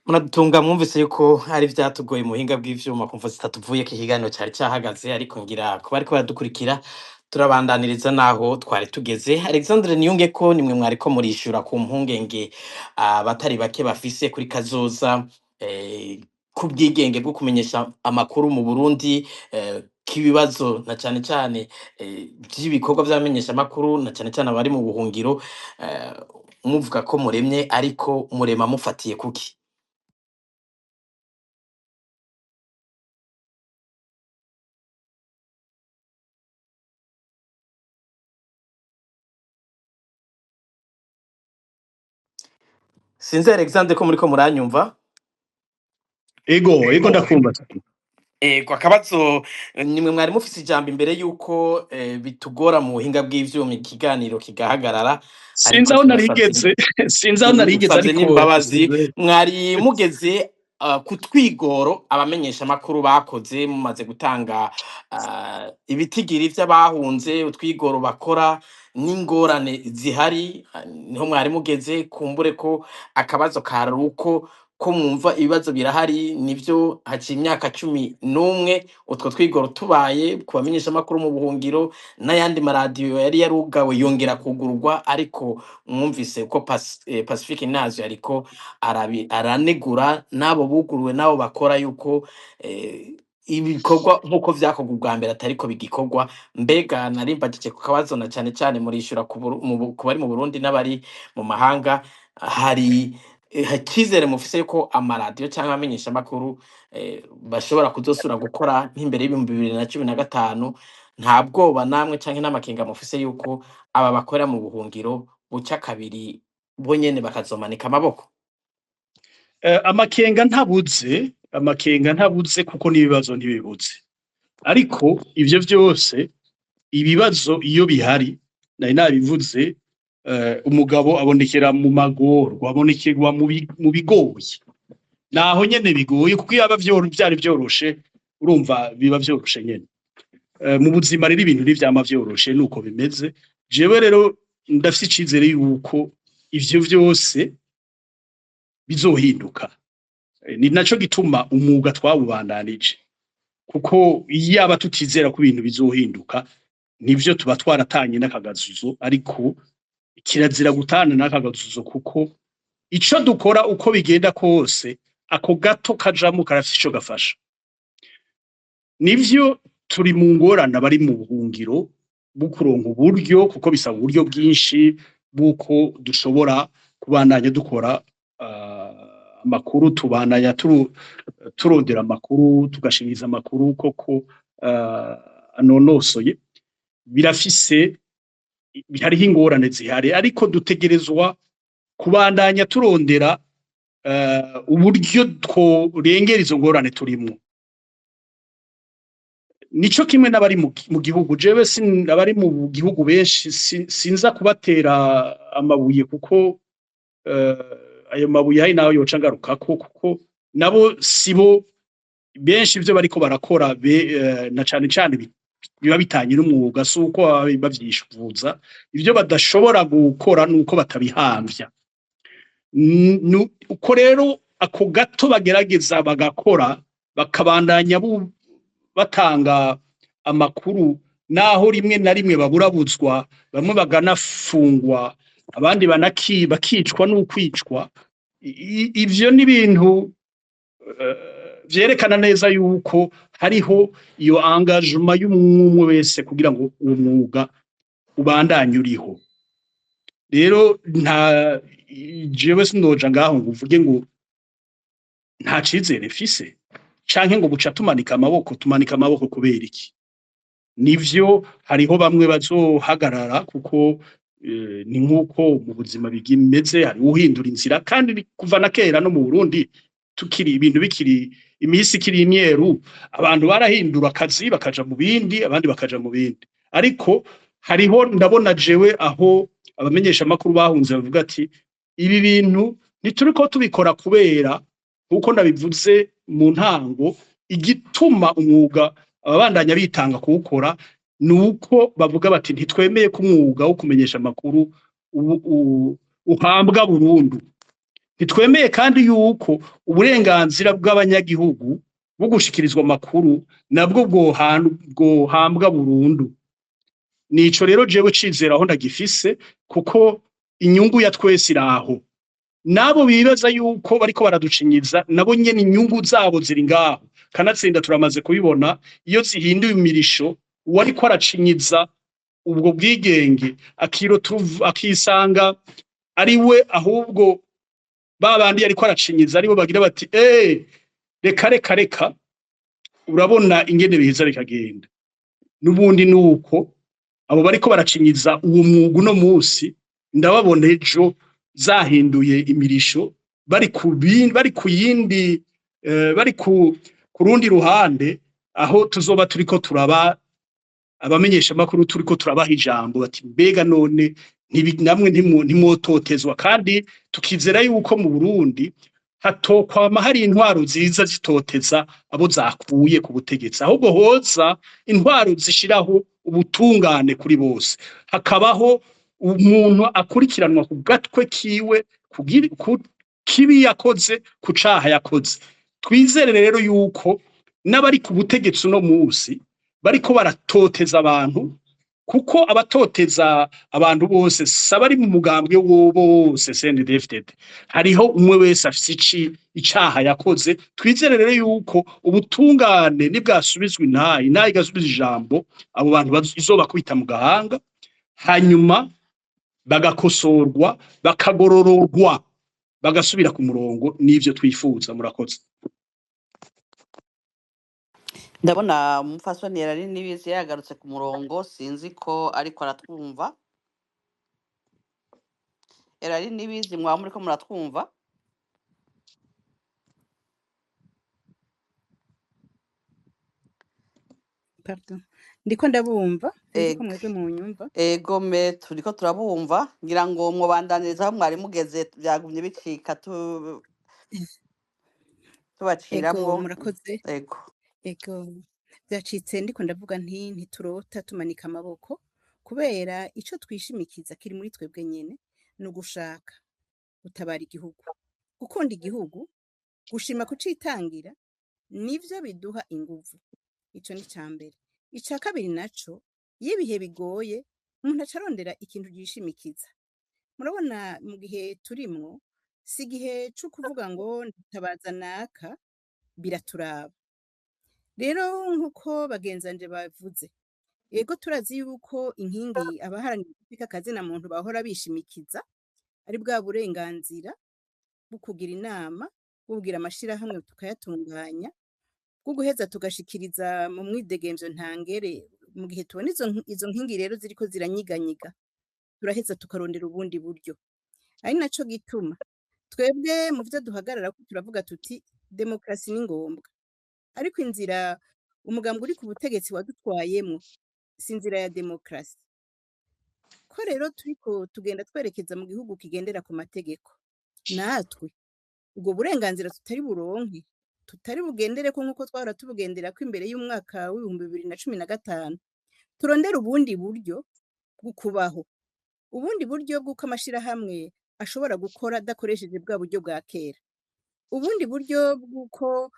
Munadutunga, mwumvise yuko ari vyatugoye mu buhinga bw'ivyuma kumva zitatuvuye ko ikiganiro cari cahagaze, ariko ngira kuba ariko baradukurikira turabandaniriza naho twari tugeze. Alexandre Niyunge, ko nimwe mwariko murishura ku mpungenge abatari bake bafise kuri kazoza k'ubwigenge bwo kumenyesha amakuru mu Burundi, k'ibibazo na cane cane vy'ibikorwa vy'abamenyesha amakuru na cane cane abari mu buhungiro, muvuga ko muremye, ariko murema mufatiye kuki? Sinzi Alexandre ko muriko muranyumva. Ego, ego, ndakumva. Ego, akabazo nimwe mwari mufise ijambo imbere yuko bitugora mu buhinga bw'ivyuma ikiganiro kigahagarara. Sinzi Ariko aho turasavye narigeze, sinzi aho narigeze, nsavye ariko n'imbabazi. Mwari mugeze ku twigoro abamenyesha amakuru bakoze, mumaze gutanga ibitigiri vy'abahunze, utwigoro bakora n'ingorane zihari, niho mwari mugeze. Kumbure ko akabazo kari uko ko mwumva ibibazo birahari, nivyo haciye imyaka 11 utwo twigoro tubaye ku bamenyesha amakuru mu buhungiro, n'ayandi maradiyo yari yarugawe yongera kugururwa, ariko mwumvise ko Pacifique Nazo ariko aranegura n'abo buguruwe n'abo bakora yuko ibikorwa nk'uko vyakorwa ubwa mbere atariko bigikorwa. Mbega narimbagije ku kabazo na cane cane murishura ku bari mu Burundi n'abari mu mahanga, hari icyizere mufise yuko amaradiyo canke abamenyesha amakuru bashobora kuzosubira gukora nk'imbere y'2015? Nta bwoba namwe canke n'amakenga mufise yuko aba bakorera mu buhungiro buca kabiri bo nyene bakazomanika amaboko? Amakenga ntabuze, amakenga ntabuze, kuko n'ibibazo ntibibuze, ariko ivyo vyose Ibibazo iyo bihari, nari nabivuze, umugabo abonekera mu magorwa, abonekerwa mu bigoye. Naho nyene bigoye, kuko iyo aba vyari vyoroshe, urumva biba vyoroshe nyene. Mu buzima rero ibintu ntivyama vyoroshe, nuko bimeze. Jewe rero ndafise icizere yuko ivyo vyose bizohinduka. Ni naco gituma umwuga twawubandanije, kuko iyaba tutizera ko ibintu bizohinduka, nivyo tuba twaratanye n'akagazuzo. Ariko kirazira gutana n'akagazuzo, kuko ico dukora, uko bigenda kose, ako gato kajamwo karafise ico gafasha. Nivyo, turi mu ngorane, abari mu buhungiro, bwo kuronka uburyo, kuko bisaba uburyo bwinshi bw'uko dushobora kubandanya dukora amakuru. Tubandanya turondera amakuru, tugashikiriza amakuru koko anonosoye. Birafise, hariho ingorane zihari, ariko dutegerezwa kubandanya turondera uburyo tworengera izo ngorane turimwo. Nico kimwe n'abari mu gihugu. Jewe abari mu gihugu benshi sinza kubatera amabuye, kuko ayo mabuye hari naho yoca ngarukako, kuko nabo sibo benshi ivyo bariko barakora na cane cane biba bitanye n'umwuga. Si uko baba bavyishuza, ivyo badashobora gukora nuko batabihamvya. Uko rero ako gato bagerageza bagakora, bakabandanya batanga amakuru, naho rimwe na rimwe baburabuzwa, bamwe baganafungwa, abandi bakicwa n'ukwicwa. Ivyo ni ibintu vyerekana neza yuko hariho iyo engagement y'umwe wese kugira ngo uwo mwuga ubandanye uriho. Rero nta jewe sinoja ngaho ngo uvuge ngo nta cizere mfise, canke ngo buca tumanika amaboko. Tumanika amaboko kubera iki? Nivyo, hariho bamwe bazohagarara, kuko ni nk'uko mu buzima bimeze, hari uhindura inzira. Kandi kuva na kera no mu Burundi, tukiri ibintu bikiri imisi ikiri imyeru, abantu barahindura akazi bakaja mu bindi, abandi bakaja mu bindi. Ariko hariho, ndabona jewe aho abamenyesha makuru bahunze bavuga ati: "Ibi bintu ntituriko tubikora kubera." Nkuko nabivuze mu ntango, igituma umwuga ababandanya bitanga kuwukora ni uko bavuga bati: "Ntitwemeye ko umwuga wo kumenyesha amakuru uhambwa burundu. Ntitwemeye kandi yuko uburenganzira bw'abanyagihugu bwo gushikirizwa amakuru nabwo bwohambwa burundu." Nico rero jewe cizera aho ndagifise, kuko inyungu ya twese iraho. Nabo bibaza yuko bariko baraducinyiza, nabo nyene inyungu zabo ziri ngaho. Kanatsinda turamaze kubibona, iyo zihinduye imirisho, uwariko aracinyiza ubwo bwigenge akisanga ari we ahubwo babandi yariko aracinyiza aribo bagira bati: "Eh, reka, reka, reka." Urabona ingene biheza bikagenda. N'ubundi nuko abo bariko baracinyiza uwo mwuga uno musi, ndababona ejo zahinduye imirisho, bari ku yindi, bari ku rundi ruhande, aho tuzoba turiko turaba abamenyesha makuru, turiko turabaha ijambo, bati: "Mbega none namwe ntimwototezwa?" Kandi tukizera yuko mu Burundi hatokwama hari intwaro nziza zitoteza abo zakuye ku butegetsi, ahubwo hoza intwaro zishiraho ubutungane kuri bose, hakabaho umuntu akurikiranwa ku gatwe kiwe, ku kibi yakoze, ku caha yakoze. Twizere rero yuko n'abari ku butegetsi uno musi bariko baratoteza abantu, kuko abatoteza abantu bose si abari mu mugambwe wo bose CNDD-FDD, hariho umwe wese afise icaha yakoze. Twizere rero yuko ubutungane nibwasubizwa, intahe igasubiza ijambo, abo bantu izobakubita mu gahanga, hanyuma bagakosorwa, bakagorororwa, bagasubira ku murongo. N'ivyo twifuza. Murakoze. Ndabona umupfasoni yari Nibizi yagarutse ku murongo, sinzi ko ariko aratwumva. Erari Nibizi, mwaba muriko muratwumva? Pardon. Ndiko ndabumva, sinzi ko Ego. mwebwe munyumva. Ego me turiko turabumva, ngira ngo mwobandaniriza aho mwari mugeze, byagumye bicika Ego, tubaciramwo. murakoze. Ego. Ego, byacitse ndiko ndavuga nti ntiturota tumanika amaboko, kubera ico twishimikiza kiri muri twebwe nyene, ni ugushaka gutabara igihugu, gukunda igihugu, gushima kucitangira, nivyo biduha inguvu. Ico ni ica mbere. Ica kabiri naco, iyo ibihe bigoye, umuntu aca arondera ikintu yishimikiza. Murabona mu gihe turimwo, si igihe co kuvuga ngo ndatabaza naka, biraturaba. Rero nk'uko bagenzanje bavuze, ego turazi yuko inkingi abaharanira agateka kazina muntu bahora bishimikiza ari bwa burenganzira bwo kugira inama, bwo kugira amashirahamwe tukayatunganya, bwo guheza tugashikiriza mu mwidegemvyo ntangere. Mu gihe tubona izo nkingi rero ziriko ziranyiganyiga, turaheza tukarondera ubundi buryo. Ari naco gituma twebwe mu vyo duhagararako turavuga tuti demokarasi ni ngombwa, ariko inzira umugambi uri ku butegetsi wadutwayemwo si inzira ya demokarasi. Ko rero turiko tugenda twerekeza mu gihugu kigendera ku mategeko, natwe ubwo burenganzira tutari buronke, tutari bugendereko nk'uko twahora tubugenderako imbere y'umwaka w'2015, turondere ubundi buryo bwo kubaho, ubundi buryo bw'uko amashirahamwe ashobora gukora adakoresheje bwa buryo bwa kera, ubundi buryo bw'uko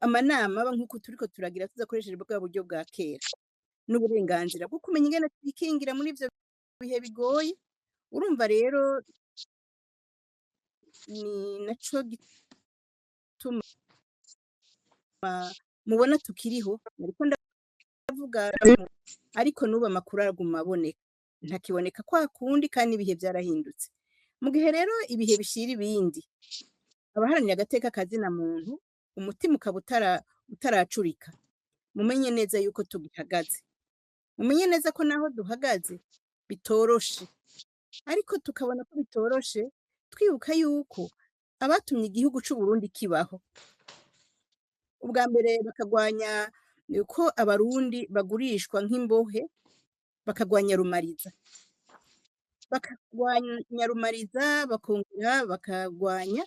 amanama aba nk'uko turiko turagira tudakoresheje bwa buryo bwa kera, n'uburenganzira bwo kumenya ingene twikingira muri ivyo bihe bigoye. Urumva rero ni naco gituma mubona tukiriho. Nariko ndavuga, ariko n'ubu amakuru araguma aboneka, ntakiboneka kwa kundi, kandi ibihe vyarahindutse. Mu gihe rero ibihe bishira ibindi, abaharanira agateka kazina muntu umutima ukaba utaracurika, mumenye neza yuko tugihagaze, mumenye neza ko naho duhagaze bitoroshe, ariko tukabona ko bitoroshe twibuka yuko abatumye igihugu c'Uburundi kibaho, ubwa mbere bakagwanya ko abarundi bagurishwa nk'imbohe, bakagwanya rumariza, bakongera bakagwanya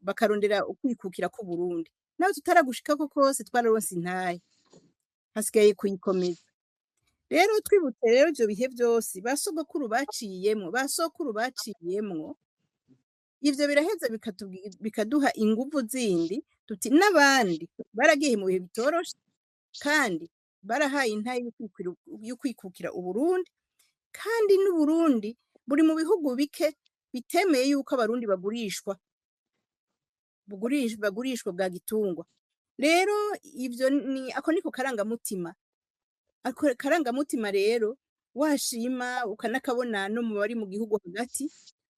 bakarondera ukwikukira k'Uburundi. Naho tutaragushikako kose, twararonse intahe, hasigaye kuyikomeza. Rero twibutse rero ivyo bihe vyose ba sogokuru baciyemwo, ba sokuru baciyemwo, ivyo biraheza bikaduha inguvu zindi, tuti n'abandi baragiye mu bihe bitoroshe, kandi barahaye intahe y'ukwikukira Uburundi, kandi n'Uburundi buri mu bihugu bike bitemeye yuko abarundi bagurishwa, bagurishwa bwa gitungwa. Rero ivyo ni ako niko karangamutima. Ako karangamutima rero washima ukanakabona no mu bari mu gihugu hagati,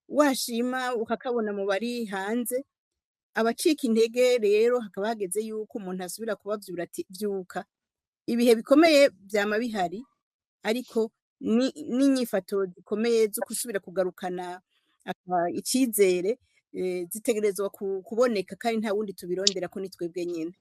washima ukakabona mu bari hanze. Abacika intege rero hakaba hageze yuko umuntu asubira kubavyura ati vyuka, ibihe bikomeye vyama bihari, ariko n'inyifato zikomeye zo gusubira kugarukana icizere zitegerezwa kuboneka, kandi nta wundi tubirondera ko ni twebwe nyene.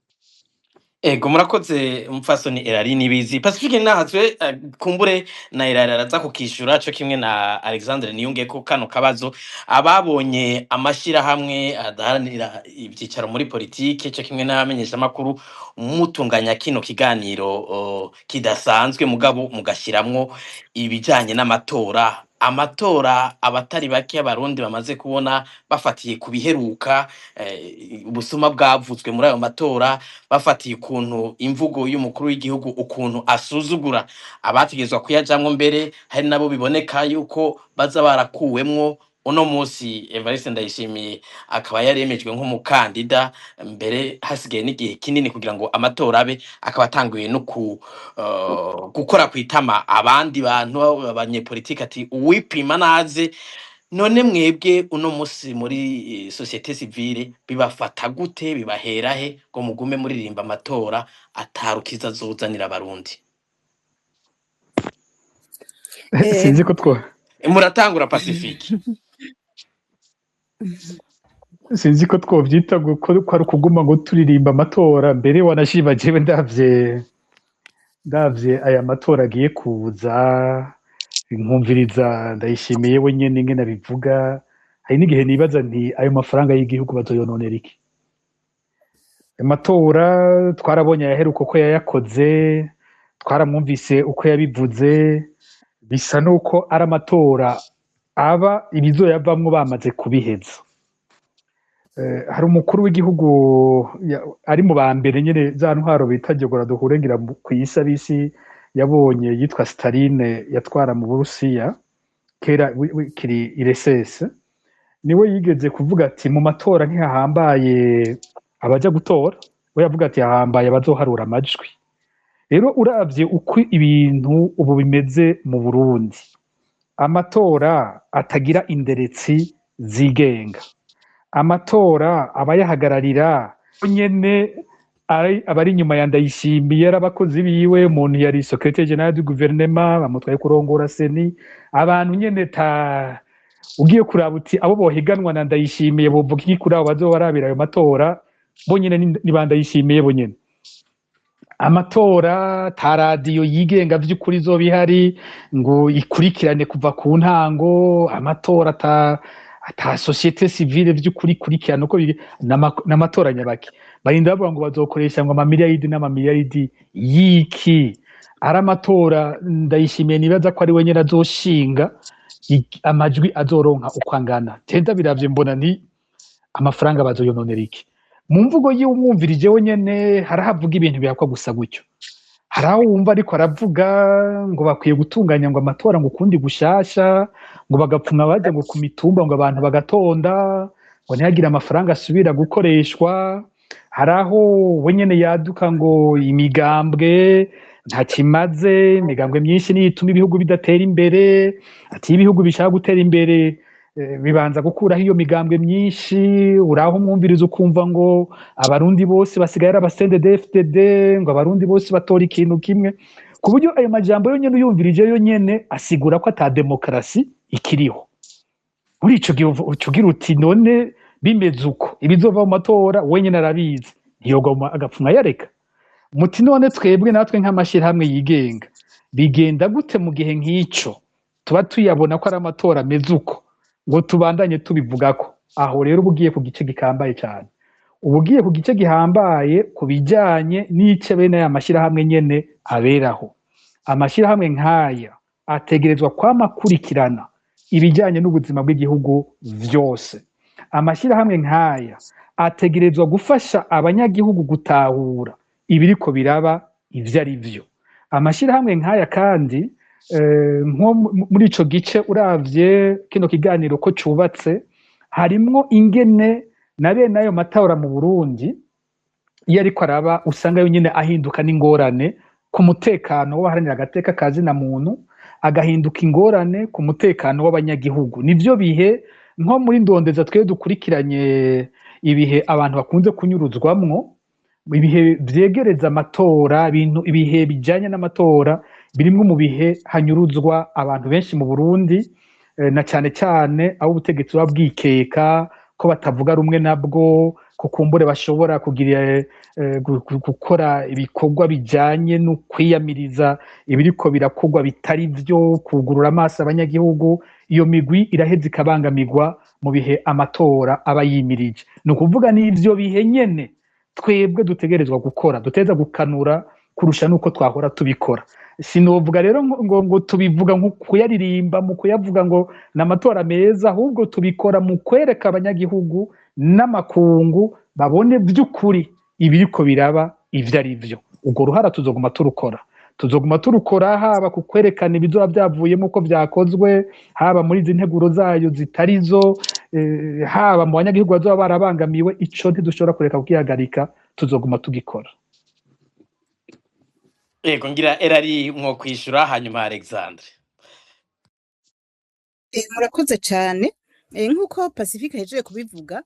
Ego, murakoze umupfasoni Erari Nibizi. Pacifique Nahazwe, kumbure na Erari araza kukishura co kimwe na Alexandre Niyungeko kano kabazo. Ababonye amashirahamwe adaharanira ivyicaro muri politike co kimwe n'abamenyeshamakuru mutunganya kino kiganiro kidasanzwe, mugabo mugashiramwo ibijanye n'amatora, amatora abatari bake abarundi bamaze kubona bafatiye ku biheruka, ubusuma bwavuzwe muri ayo matora, bafatiye ukuntu imvugo y'umukuru w'igihugu, ukuntu asuzugura abategezwa kuyajamwo, mbere hari nabo biboneka yuko baza barakuwemwo. Uno munsi Evariste Ndayishimiye akaba yaremejwe nk'umukandida, mbere hasigaye n'igihe kinini kugira ngo amatora abe, akaba atanguye no gukora kwitama abandi bantu abanyepolitike ati uwipima naze. None mwebwe uno munsi muri société civile bibafata gute, bibahera he ngo mugume muririmba amatora atarukiza azozanira abarundi? Sinzi ko two Muratangura Pacifique. Sinzi ko twovyita ko ari ukuguma ngo turirimba amatora, mbere wanashima jewe ndavye Ndavye aya matora agiye kuza, nkumviriza Ndayishimiye we nyene ingene abivuga, hari n'igihe nibaza nti: ayo mafaranga y'igihugu bazoyononera iki? Amatora twarabonye ayaheruka uko yayakoze, twaramwumvise uko yabivuze. Bisa nuko ari amatora aba ibizoyavamwo bamaze kubiheza. Hari umukuru w'igihugu ari mu ba mbere nyene za ntwaro bita jogora duhure ngira kw'isi abisi yabonye, yitwa Staline, yatwara mu Burusiya kera kiri URSS. Niwe yigeze kuvuga ati: mu matora ntihahambaye abaja gutora. We yavuga ati: hahambaye abazoharura amajwi. Rero uravye uko ibintu ubu bimeze mu Burundi, amatora atagira inderetsi zigenga, amatora abayahagararira nyene abari inyuma ya Ndayishimiye ari abakozi biwe, umuntu yari secrétaire général du gouvernement bamutwaye kurongora CENI, abantu nyene ta ugiye kuraba uti abo bohiganwa na Ndayishimiye bovuga iki kuri abo bazoba barabira ayo matora? Bo nyene ni ba Ndayishimiye bo nyene. Amatora ta radiyo yigenga vy'ukuri izoba ihari ngo ikurikirane kuva ku ntango, amatora ata société civile vy'ukuri ikurikirana uko n'amatora nyabaki. Barinda bavuga ngo bazokoresha ngo amamiliyaridi n'amamiliyaridi y'iki? Ari amatora Ndayishimiye nibaza ko ari we nyene azoshinga amajwi azoronka uko angana. Tenda biravye mbona ni amafaranga bazoyononera iki? Mu mvugo y'umwumvirije we nyene harahavuga ibintu bihakwa gusa gutyo. Hari aho wumva ariko aravuga ngo bakwiye gutunganya ngo amatora ngo ukundi gushasha, ngo bagapfuma bajya ngo ku mitumba, ngo abantu bagatonda, ngo ntihagire amafaranga asubira gukoreshwa. Hari aho we nyene yaduka ngo imigambwe ntakimaze, imigambwe myinshi niyo ituma ibihugu bidatera imbere. Ati: iyo ibihugu bishaka gutera imbere, bibanza gukuraho iyo migambwe myinshi. Uraho umwumviriza ukumva ngo abarundi bose basigaye ari aba CNDD-FDD, ngo abarundi bose batora ikintu kimwe, ku buryo ayo majambo yonyene uyumvirije yonyene asigura ko ata demokarasi ikiriho. Muri ico gihe uca ugira uti: none bimeze uko, ibizova mu matora wenyene arabizi, ntiyogwa agapfumwa yareka. Muti: none twebwe natwe nk'amashirahamwe yigenga bigenda gute mu gihe nk'ico tuba tuyabona ko ari amatora ameze uko, ngo tubandanye tubivugako? Aho rero uba ugiye ku gice gikambaye cyane, uba ugiye ku gice gihambaye ku bijyanye n'ico bene aya mashyirahamwe nyene aberaho. Amashyirahamwe nk'aya ategerezwa kwama akurikirana ibijyanye n'ubuzima bw'igihugu vyose. Amashyirahamwe nk'aya ategerezwa gufasha abanyagihugu gutahura ibiriko biraba ivyo ari vyo. Amashyirahamwe nk'aya kandi, nko muri ico gice, uravye kino kiganiro ko cubatse, harimwo ingene na bene ayo matora mu Burundi iyo ariko araba usanga yo nyene ahinduka n'ingorane ku mutekano w'abaharanira agateka ka zina muntu, agahinduka ingorane ku mutekano w'abanyagihugu. Nivyo bihe nko muri ndondeza twe dukurikiranye ibihe abantu bakunze kunyuruzwamwo, ibihe vyegereza amatora, ibintu ibihe bijanye n'amatora birimwo mu bihe hanyuruzwa abantu benshi mu Burundi, na cane cane abo ubutegetsi buba bwikeka ko batavuga rumwe nabwo, ko kumbure bashobora kugira gukora ibikorwa bijanye no kwiyamiriza ibiriko birakorwa bitari vyo, kugurura amaso abanyagihugu. Iyo migwi iraheza ikabangamirwa mu bihe amatora aba yimirije. Ni ukuvuga n'ivyo bihe nyene twebwe dutegerezwa gukora, duteza gukanura kurusha nuko twahora tubikora. Sinovuga rero ngo tubivuga nko kuyaririmba mu kuyavuga ngo ni amatora meza, ahubwo tubikora mu kwereka abanyagihugu n'amakungu babone vy'ukuri ibiriko biraba ivyo ari vyo. Urwo ruhara tuzoguma turukora, tuzoguma turukora, haba ku kwerekana ibizoba vyavuyemo uko vyakozwe, haba muri izi nteguro zayo zitarizo, haba mu banyagihugu bazoba barabangamiwe. Ico ntidushobora kureka kugihagarika, tuzoguma tugikora. Yego, ngira erari mwo kwishura, hanyuma Alexandre. Murakoze cane. Nk'uko Pacifique ahejeje kubivuga,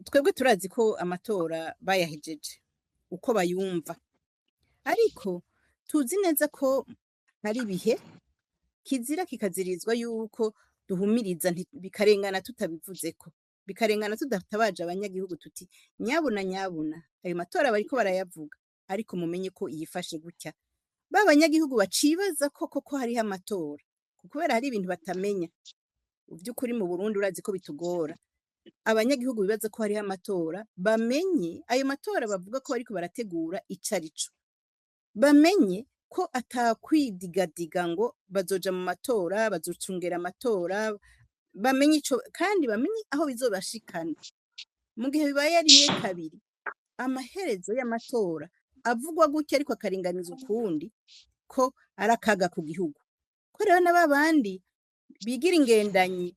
twebwe turazi ko amatora bayahejeje uko bayumva, ariko tuzi neza ko hari ibihe kizira kikazirizwa yuko duhumiriza bikarengana tutabivuzeko, bikarengana tudatabaje abanyagihugu tuti: nyabuna nyabuna, ayo matora bariko barayavuga, ariko mumenye ko yifashe gutya. Ba banyagihugu bacibaza ko koko hariho amatora, kubera hari ibintu batamenya. Mu vy'ukuri mu Burundi urazi ko bitugora. Abanyagihugu bibaza ko hariho amatora, bamenye ayo matora bavuga ko bariko barategura ico arico. Bamenye ko atakwidigadiga ngo bazoja mu matora, bazocungera amatora, bamenye ico kandi bamenye aho bizobashikana. Mu gihe bibaye rimwe kabiri, amaherezo y'amatora avugwa gutya ariko akaringaniza ukundi, ko ari akaga ku gihugu. Ko rero na babandi bigira ingendanyi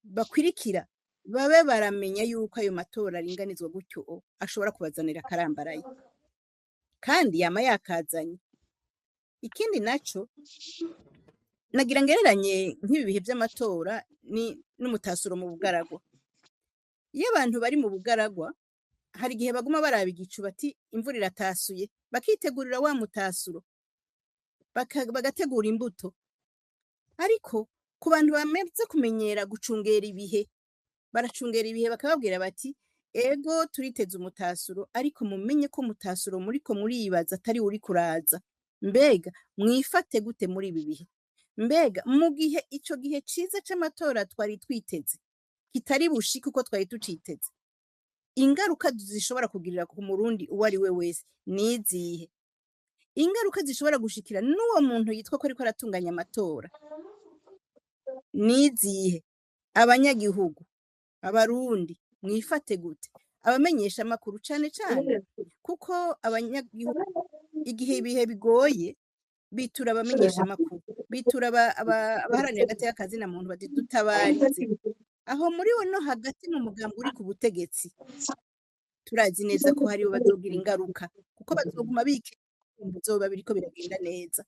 bakwirikira, babe baramenya yuko ayo matora aringanizwa gutyo ashobora kubazanira akarambaraye, kandi yama yakazanye. Ikindi naco nagira ngereranye nk'ibi bihe vy'amatora ni n'umutasuro mu bugaragwa. Iyo abantu bari mu bugaragwa, hari igihe baguma baraba igicu bati imvura iratasuye, bakitegurira wa mutasuro, bagategura imbuto. Ariko ku bantu bamaze kumenyera gucungera ibihe, baracungera ibihe bakababwira bati ego turiteze umutasuro, ariko mumenye ko umutasuro muriko muribaza atari uriko uraza. Mbega mwifate gute muri ibi bihe? Mbega mu gihe ico gihe ciza c'amatora twari twiteze kitari bushike uko twari tuciteze, ingaruka zishobora kugirira ku Murundi uwo ari we wese nizihe? Ingaruka zishobora gushikira n'uwo muntu yitwa ko ariko aratunganya amatora nizihe? Abanyagihugu, Abarundi mwifate gute? Abamenyesha amakuru cane cane, kuko abanyagihugu igihe ibihe bigoye bitura abamenyesha amakuru, bitura abaharanira agateka kazina muntu bati dutabarize. Aho muri bo no hagati mu mugambi uri ku butegetsi, turazi neza ko haribo bazogira ingaruka, kuko bazoguma bizoba biriko biragenda neza.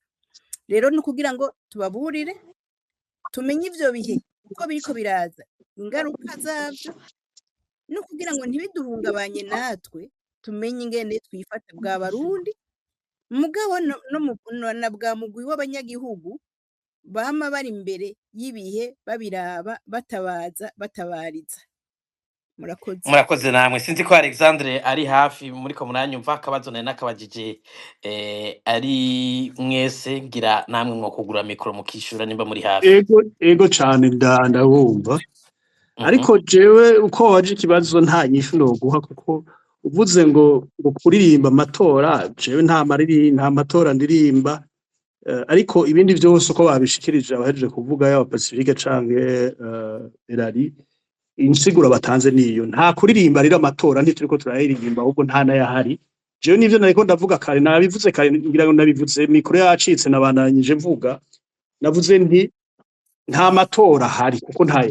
Rero ni ukugira ngo tubaburire, tumenye ivyo bihe uko biriko biraza, ingaruka zavyo, no kugira ngo ntibiduhungabanye natwe, tumenye ingene twifata bwa Barundi, mugabo no na bwa mugwi w'abanyagihugu bama bari imbere y'ibihe babiraba, batabaza, batabariza. Murakoze. Murakoze namwe. Sinzi ko Alexandre ari hafi, muriko muranyumva. Akabazo nari nakabajije ari mwese, ngira namwe mwokugura micro mukishura nimba muri hafi. Ego, ego cane, ndabumva. Ariko jewe uko waje ikibazo nta nyishu noguha, kuko uvuze ngo kuririmba amatora, jewe nta matora ndirimba. Ariko ibindi vyose uko babishikirije abahejeje kuvuga, yaba Pacifique canke Erari, insiguro batanze niyo. Nta kuririmba rero amatora, ntituriko turayiririmba, ahubwo nta n'ayahari. Jewe nivyo nariko ndavuga kare, nabivuze kare, ngira ngo nabivuze micro yacitse, nabandanije mvuga. Navuze nti nta matora ahari, kuko nta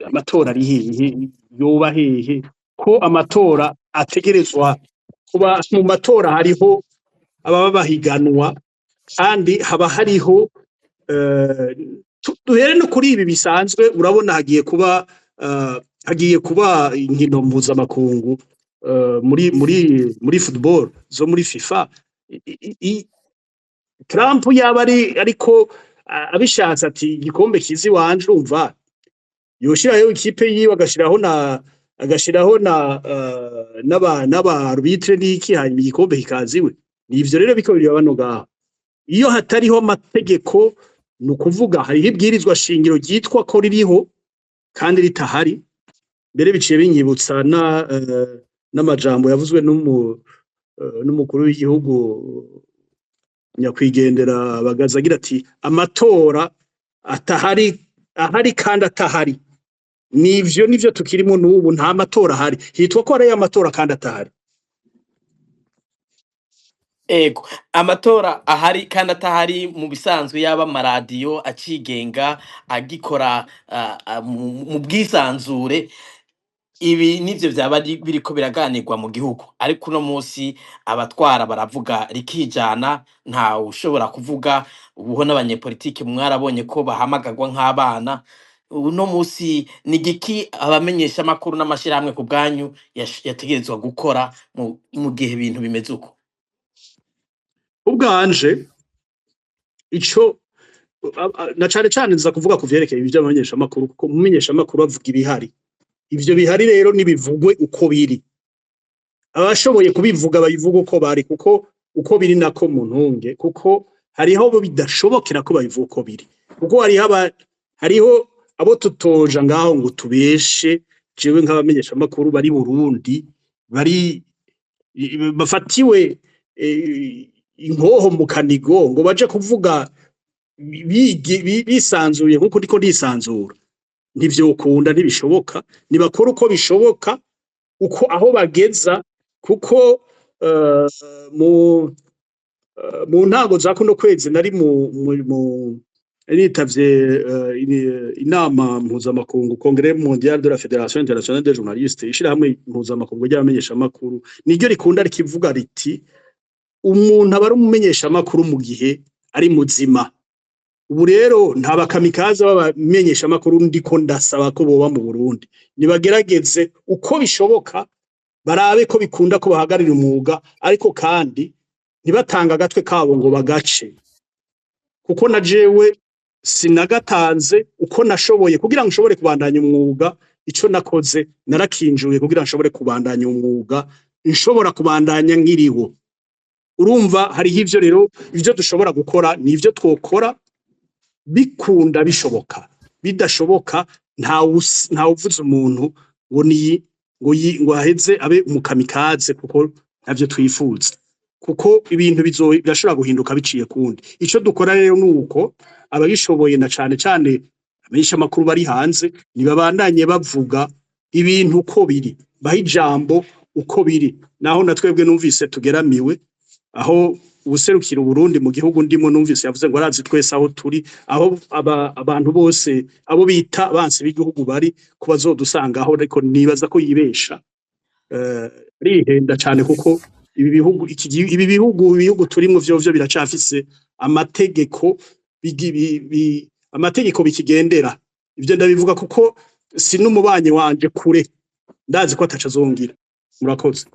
amatora ari hehe, yoba hehe, ko amatora ategerezwa kuba? Mu matora hariho ababa bahiganwa, kandi haba hariho duhere no kuri ibi bisanzwe. Urabona hagiye kuba inkino mpuzamakungu muri football zo muri FIFA. Trump yaba ari ariko abishatse ati igikombe kizi wanje, urumva yoshirayo ikipe yiwe, agashiraho na n'aba arbitre n'iki, hanyuma igikombe kikaziwe. Nivyo rero biko biri bano ngaho. Iyo hatariho amategeko, ni ukuvuga hariho ibwirizwa shingiro ryitwa ko ririho kandi ritahari. Mbere biciye binyibutsa na n'amajambo yavuzwe n'umukuru w'igihugu nyakwigendera Bagaza, agira ati amatora atahari, ahari kandi atahari. Nivyo tukirimo n'ubu. Nta matora ahari, hitwa ko ari amatora kandi atahari. Ego, amatora ahari kandi atahari. Mu bisanzwe yaba amaradiyo acigenga, agikora mu bwisanzure, ibi nivyo vyaba biriko biraganirwa mu gihugu. Ariko uno musi abatwara baravuga rikijana, ntawe ushobora kuvuga. Ubuho n'abanyepolitike mwarabonye ko bahamagarwa nk'abana. Uno musi ni igiki abamenyesha amakuru n'amashirahamwe ku bwanyu yategerezwa gukora mu gihe ibintu bimeze uko? Ubwanje ico na cane cane nza kuvuga ku vyerekeye ivy'abamenyeshamakuru, kuko umumenyeshamakuru avuga ibihari. Ivyo bihari rero nibivugwe uko biri, abashoboye kubivuga babivuga uko bari, kuko uko biri nako mu ntunge, kuko Hariho abo bidashobokera ko babivuga uko biri, kuko hariho abo tutoja ngaho ngo tubeshe. Jewe nk'abamenyeshamakuru bari Burundi, bari bafatiwe inkoho mu kanigo, ngo baje kuvuga bisanzuye nkuko ndiko ndisanzura, ntivyokunda, ntibishoboka. Nibakora uko bishoboka, uko aho bageza, kuko mu ntango za kuno kwezi nari mu nitavye inama mpuzamakungu, Congrès mondial de la Fédération internationale des journalistes, ishirahamwe mpuzamakungu ry'abamenyeshamakuru, niryo rikunda rikivuga riti: "Umuntu aba ari umumenyeshamakuru mu gihe ari muzima." Ubu rero nta bakamikaze b'abamenyeshamakuru ndiko ndasaba ko boba mu Burundi. Nibagerageze uko bishoboka, barabe ko bikunda ko bahagararira umwuga, ariko kandi ntibatanga agatwe kabo ngo bagace, kuko na jewe sinagatanze uko nashoboye kugira ngo nshobore kubandanya umwuga. Ico nakoze narakinjuye kugira nshobore kubandanya umwuga, nshobora kubandanya nkiriho. Urumva, hariho ivyo rero, ivyo dushobora gukora nivyo twokora bikunda bishoboka. Bidashoboka, ntawuvuza umuntu ngo ni ngo yi, ngo aheze abe umukamikaze, kuko ntavyo twifuza, kuko ibintu birashobora guhinduka biciye kundi. Ico dukora rero nuko ababishoboye, na cane cane abamenyeshamakuru bari hanze, nibabandanye bavuga ibintu uko biri, baha ijambo uko biri, naho na twebwe numvise tugeramiwe. Aho uwuserukira Uburundi mu gihugu ndimo, numvise yavuze ngo arazi twese aho turi, aho abantu bose abo bita bansi b'igihugu bari, ko bazodusangaho, ariko nibaza ko yibesha, rihenda cane, kuko ibi bihugu ibi bihugu turimwo vyovyo biracafise amategeko amategeko bikigendera. Ivyo ndabivuga kuko si n'umubanyi wanje kure, ndazi ko ataco azongira. Murakoze.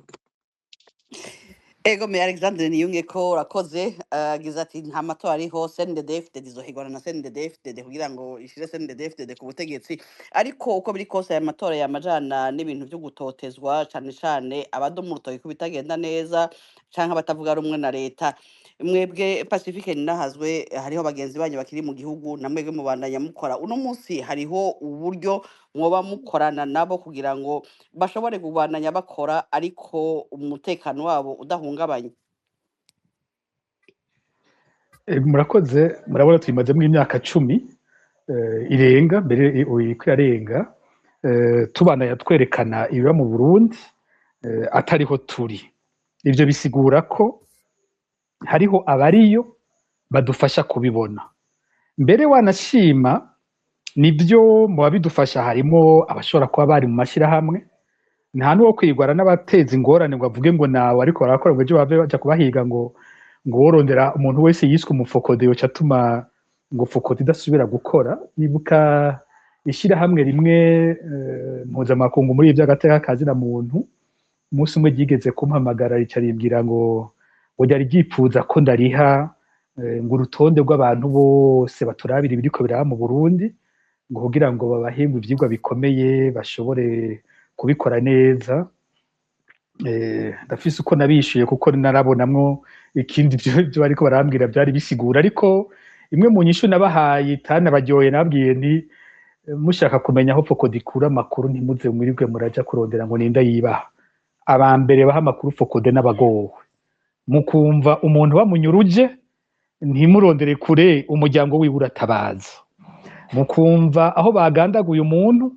Ego me Alexandre Niyunge ko urakoze. Agize ati nta matora ariho, CNDD-FDD izohigwana na CNDD-FDD kugira ngo ishire CNDD-FDD ku butegetsi. Ariko uko biri kose, aya matora yamajana n'ibintu vyo gutotezwa, cane cane abadoma urutoki ko bitagenda neza canke abatavuga rumwe na leta. Mwebwe Pacifique Ninahazwe, hariho bagenzi banyu bakiri mu gihugu, na mwebwe mubandanya mukora. Uno munsi hariho uburyo mwoba mukorana nabo kugira ngo bashobore kubandanya bakora ariko umutekano wabo udahungabanye? Murakoze. Murabona tuyimazemo imyaka 10 irenga mbere, iriko irarenga, tubandanya twerekana ibiba mu Burundi atariho turi. Ivyo bisigura ko hariho abariyo badufasha kubibona. Mbere wanashima nibyo, mu babidufasha harimo abashobora kuba bari mu mashirahamwe. Nta n'uwo kwigwara n'abateza ingorane ngo avuge ngo nawe ariko barakora, ngo ejo bave baja kubahiga, ngo worondera umuntu wese yiswe umufokode yoca atuma ngo fokode idasubira gukora. Nibuka ishirahamwe rimwe mpuzamakungu muri ivyo agateka kazina muntu, umunsi umwe ryigeze kumpamagara, rica rimbwira ngo ryari ryipfuza ko ndariha ngo urutonde rw'abantu bose baturabira ibiriko biraba mu Burundi, ngo kugira ngo babahembe ivyigwa bikomeye bashobore kubikora neza. Ndafise uko nabishuye, kuko narabonamwo ikindi ivyo bariko barambwira byari bisigura. Ariko imwe mu nyishu nabahaye itanabaryoye, nababwiye nti: "Mushaka kumenya aho Fokode ikura amakuru, ntimuze mwirirwe muraja kurondera ngo ninde yibaha. Aba mbere baha amakuru Fokode n'abagowe. Mukumva umuntu bamunyuruje, ntimurondere kure, umuryango wiwe uratabaza. Mukumva aho bagandaguye umuntu,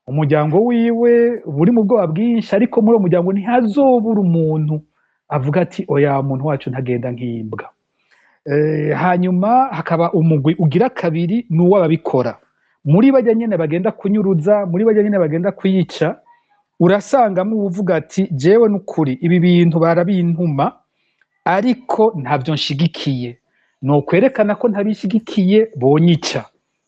umuryango wiwe buri mu bwoba bwinshi, ariko muri uwo muryango ntihazobura umuntu avuga ati: 'Oya, umuntu wacu ntagenda nk'imbwa.'" Hanyuma hakaba umugwi ugira kabiri, ni uw'ababikora muri bajya nyene bagenda kunyuruza, muri bajya nyene bagenda kuyica. Urasangamo uwuvuga ati: "Jewe n'ukuri ibi bintu barabintuma, ariko ntabyo nshigikiye, nokwerekana ko ntabishigikiye bonyica."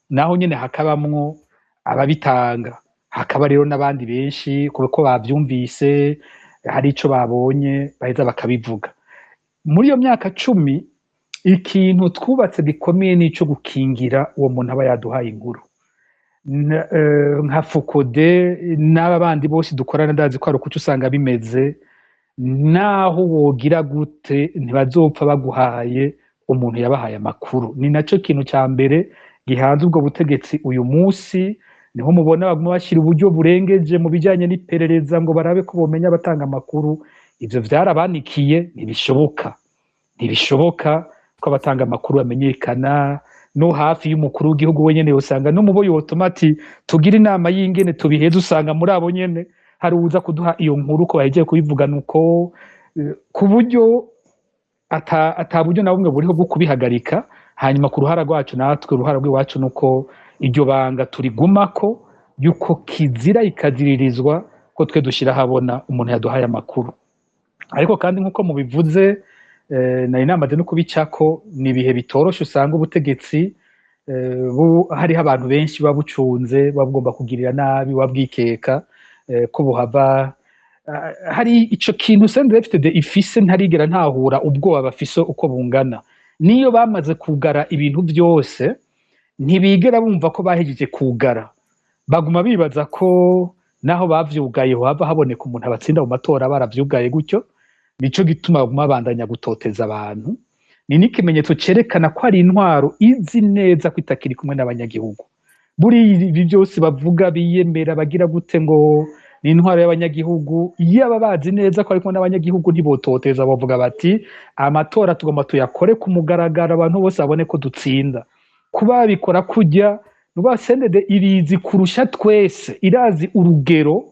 Naho nyene hakabamwo ababitanga, hakaba rero n'abandi benshi kuko bavyumvise, hari ico babonye, baheza bakabivuga. Muri iyo myaka 10, ikintu twubatse gikomeye nico gukingira uwo muntu aba yaduhaye inkuru. Nka Fokode n'aba bandi bose dukorana, ndazi ko hari ukuco usanga bimeze, naho wogira gute ntibazopfa baguhaye umuntu yabahaye amakuru. Ni naco kintu ca mbere gihanze ubwo butegetsi uyu munsi. Niho mubona baguma bashyira uburyo burengeje mu bijyanye n'iperereza ngo barabe ko bomenya abatanga amakuru. Ivyo vyarabanikiye, ntibishoboka, ntibishoboka ko abatanga amakuru bamenyekana. No hafi y'umukuru w'igihugu wenyene usanga no mubo yotuma ati tugira inama y'ingene tubiheze, usanga muri abo nyene hari uza kuduha iyo nkuru ko bahejeje kubivuga. Nuko ku buryo ata buryo na bumwe buriho bwo kubihagarika. Hanyuma ku ruhara rwacu natwe, uruhara rw'iwacu nuko iryo banga turigumako, yuko kizira ikaziririzwa ko twe dushyira ahabona umuntu yaduhaye amakuru. Ariko kandi nk'uko mubivuze, nari namaze no kubicako, ni ibihe bitoroshe. Usanga ubutegetsi hariho abantu benshi babucunze, babugomba kugirira nabi, babwikeka ko buhava. Hari ico kintu CNDD-FDD ifise ntarigera ntahura, ubwoba bafise uko bungana. Niyo bamaze kugara ibintu byose, ntibigera bumva ko bahejeje kugara. Baguma bibaza ko naho bavyugaye hava haboneka umuntu abatsinda mu matora baravyugaye gutyo. Nico gituma baguma babandanya gutoteza abantu. Ni n'ikimenyetso cerekana ko ari intwaro izi neza ko itakiri kumwe n'abanyagihugu. Buriya ibi byose bavuga, biyemera, bagira gute ngo ni intwaro y'abanyagihugu, iyo aba bazi neza ko ari kumwe n'abanyagihugu ntibototeza. Bavuga bati amatora tugomba tuyakore ku mugaragaro, abantu bose babone ko dutsinda. Kuba babikora kujya nuba CNDD ibizi kurusha twese, irazi urugero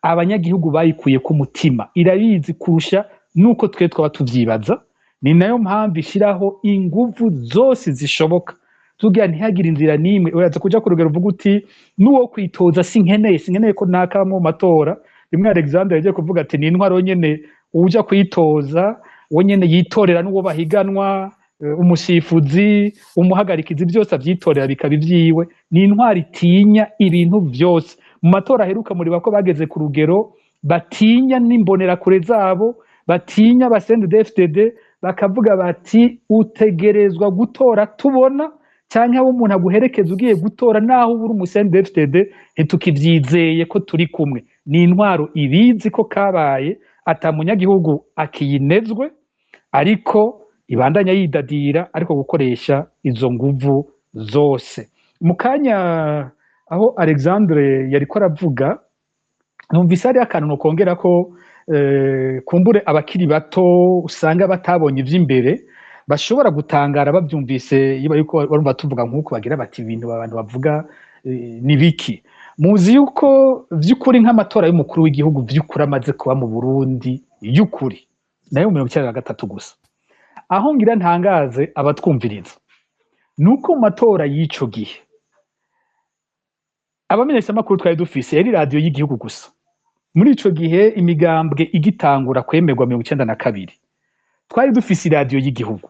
abanyagihugu bayikuye ku mutima, irabizi kurusha nuko twe twaba tuvyibaza. Ni nayo mpamvu ishyiraho inguvu zose zishoboka tugira ntihagire inzira n'imwe. Uraza kuja ku rugero uvuga uti n'uwo kwitoza sinkeneye, sinkeneye ko nakabamwe mu matora. Rimwe Alexander yagiye kuvuga ati ni intwaro nyene, uja kwitoza we nyene yitorera n'uwo bahiganwa, umusifuzi, umuhagarikizi, byose avyitorera bikaba ivyiwe. Ni intwaro itinya ibintu vyose. Mu matora aheruka muriba ko bageze ku rugero batinya n'imbonerakure zabo, batinya ba CNDD-FDD, bakavuga bati utegerezwa gutora tubona, canke aho umuntu aguherekeza ugiye gutora, naho ubura umu CNDD-FDD ntitukivyizeye ko turi kumwe. Ni intwaro ibizi ko kabaye, ata munyagihugu akiyinezwe, ariko ibandanya yidadira, ariko gukoresha izo nguvu zose. Mu kanya aho Alexandre yariko aravuga, numvise hariho akantu nokongera ko kumbure abakiri bato usanga batabonye ivy'imbere bashobora gutangara bavyumvise iyo bariko barumva tuvuga nk'uko, bagira bati ibintu abantu bavuga ni biki? Muzi yuko vy'ukuri nk'amatora y'umukuru w'igihugu vy'ukuri amaze kuba mu Burundi y'ukuri nayo mu 93 gusa. Aho ngira ntangaze abatwumviriza nuko mu matora y'ico gihe abamenyeshamakuru twari dufise yari radiyo y'igihugu gusa. Muri ico gihe imigambwe igitangura kwemerwa 92, twari dufise iradiyo y'igihugu.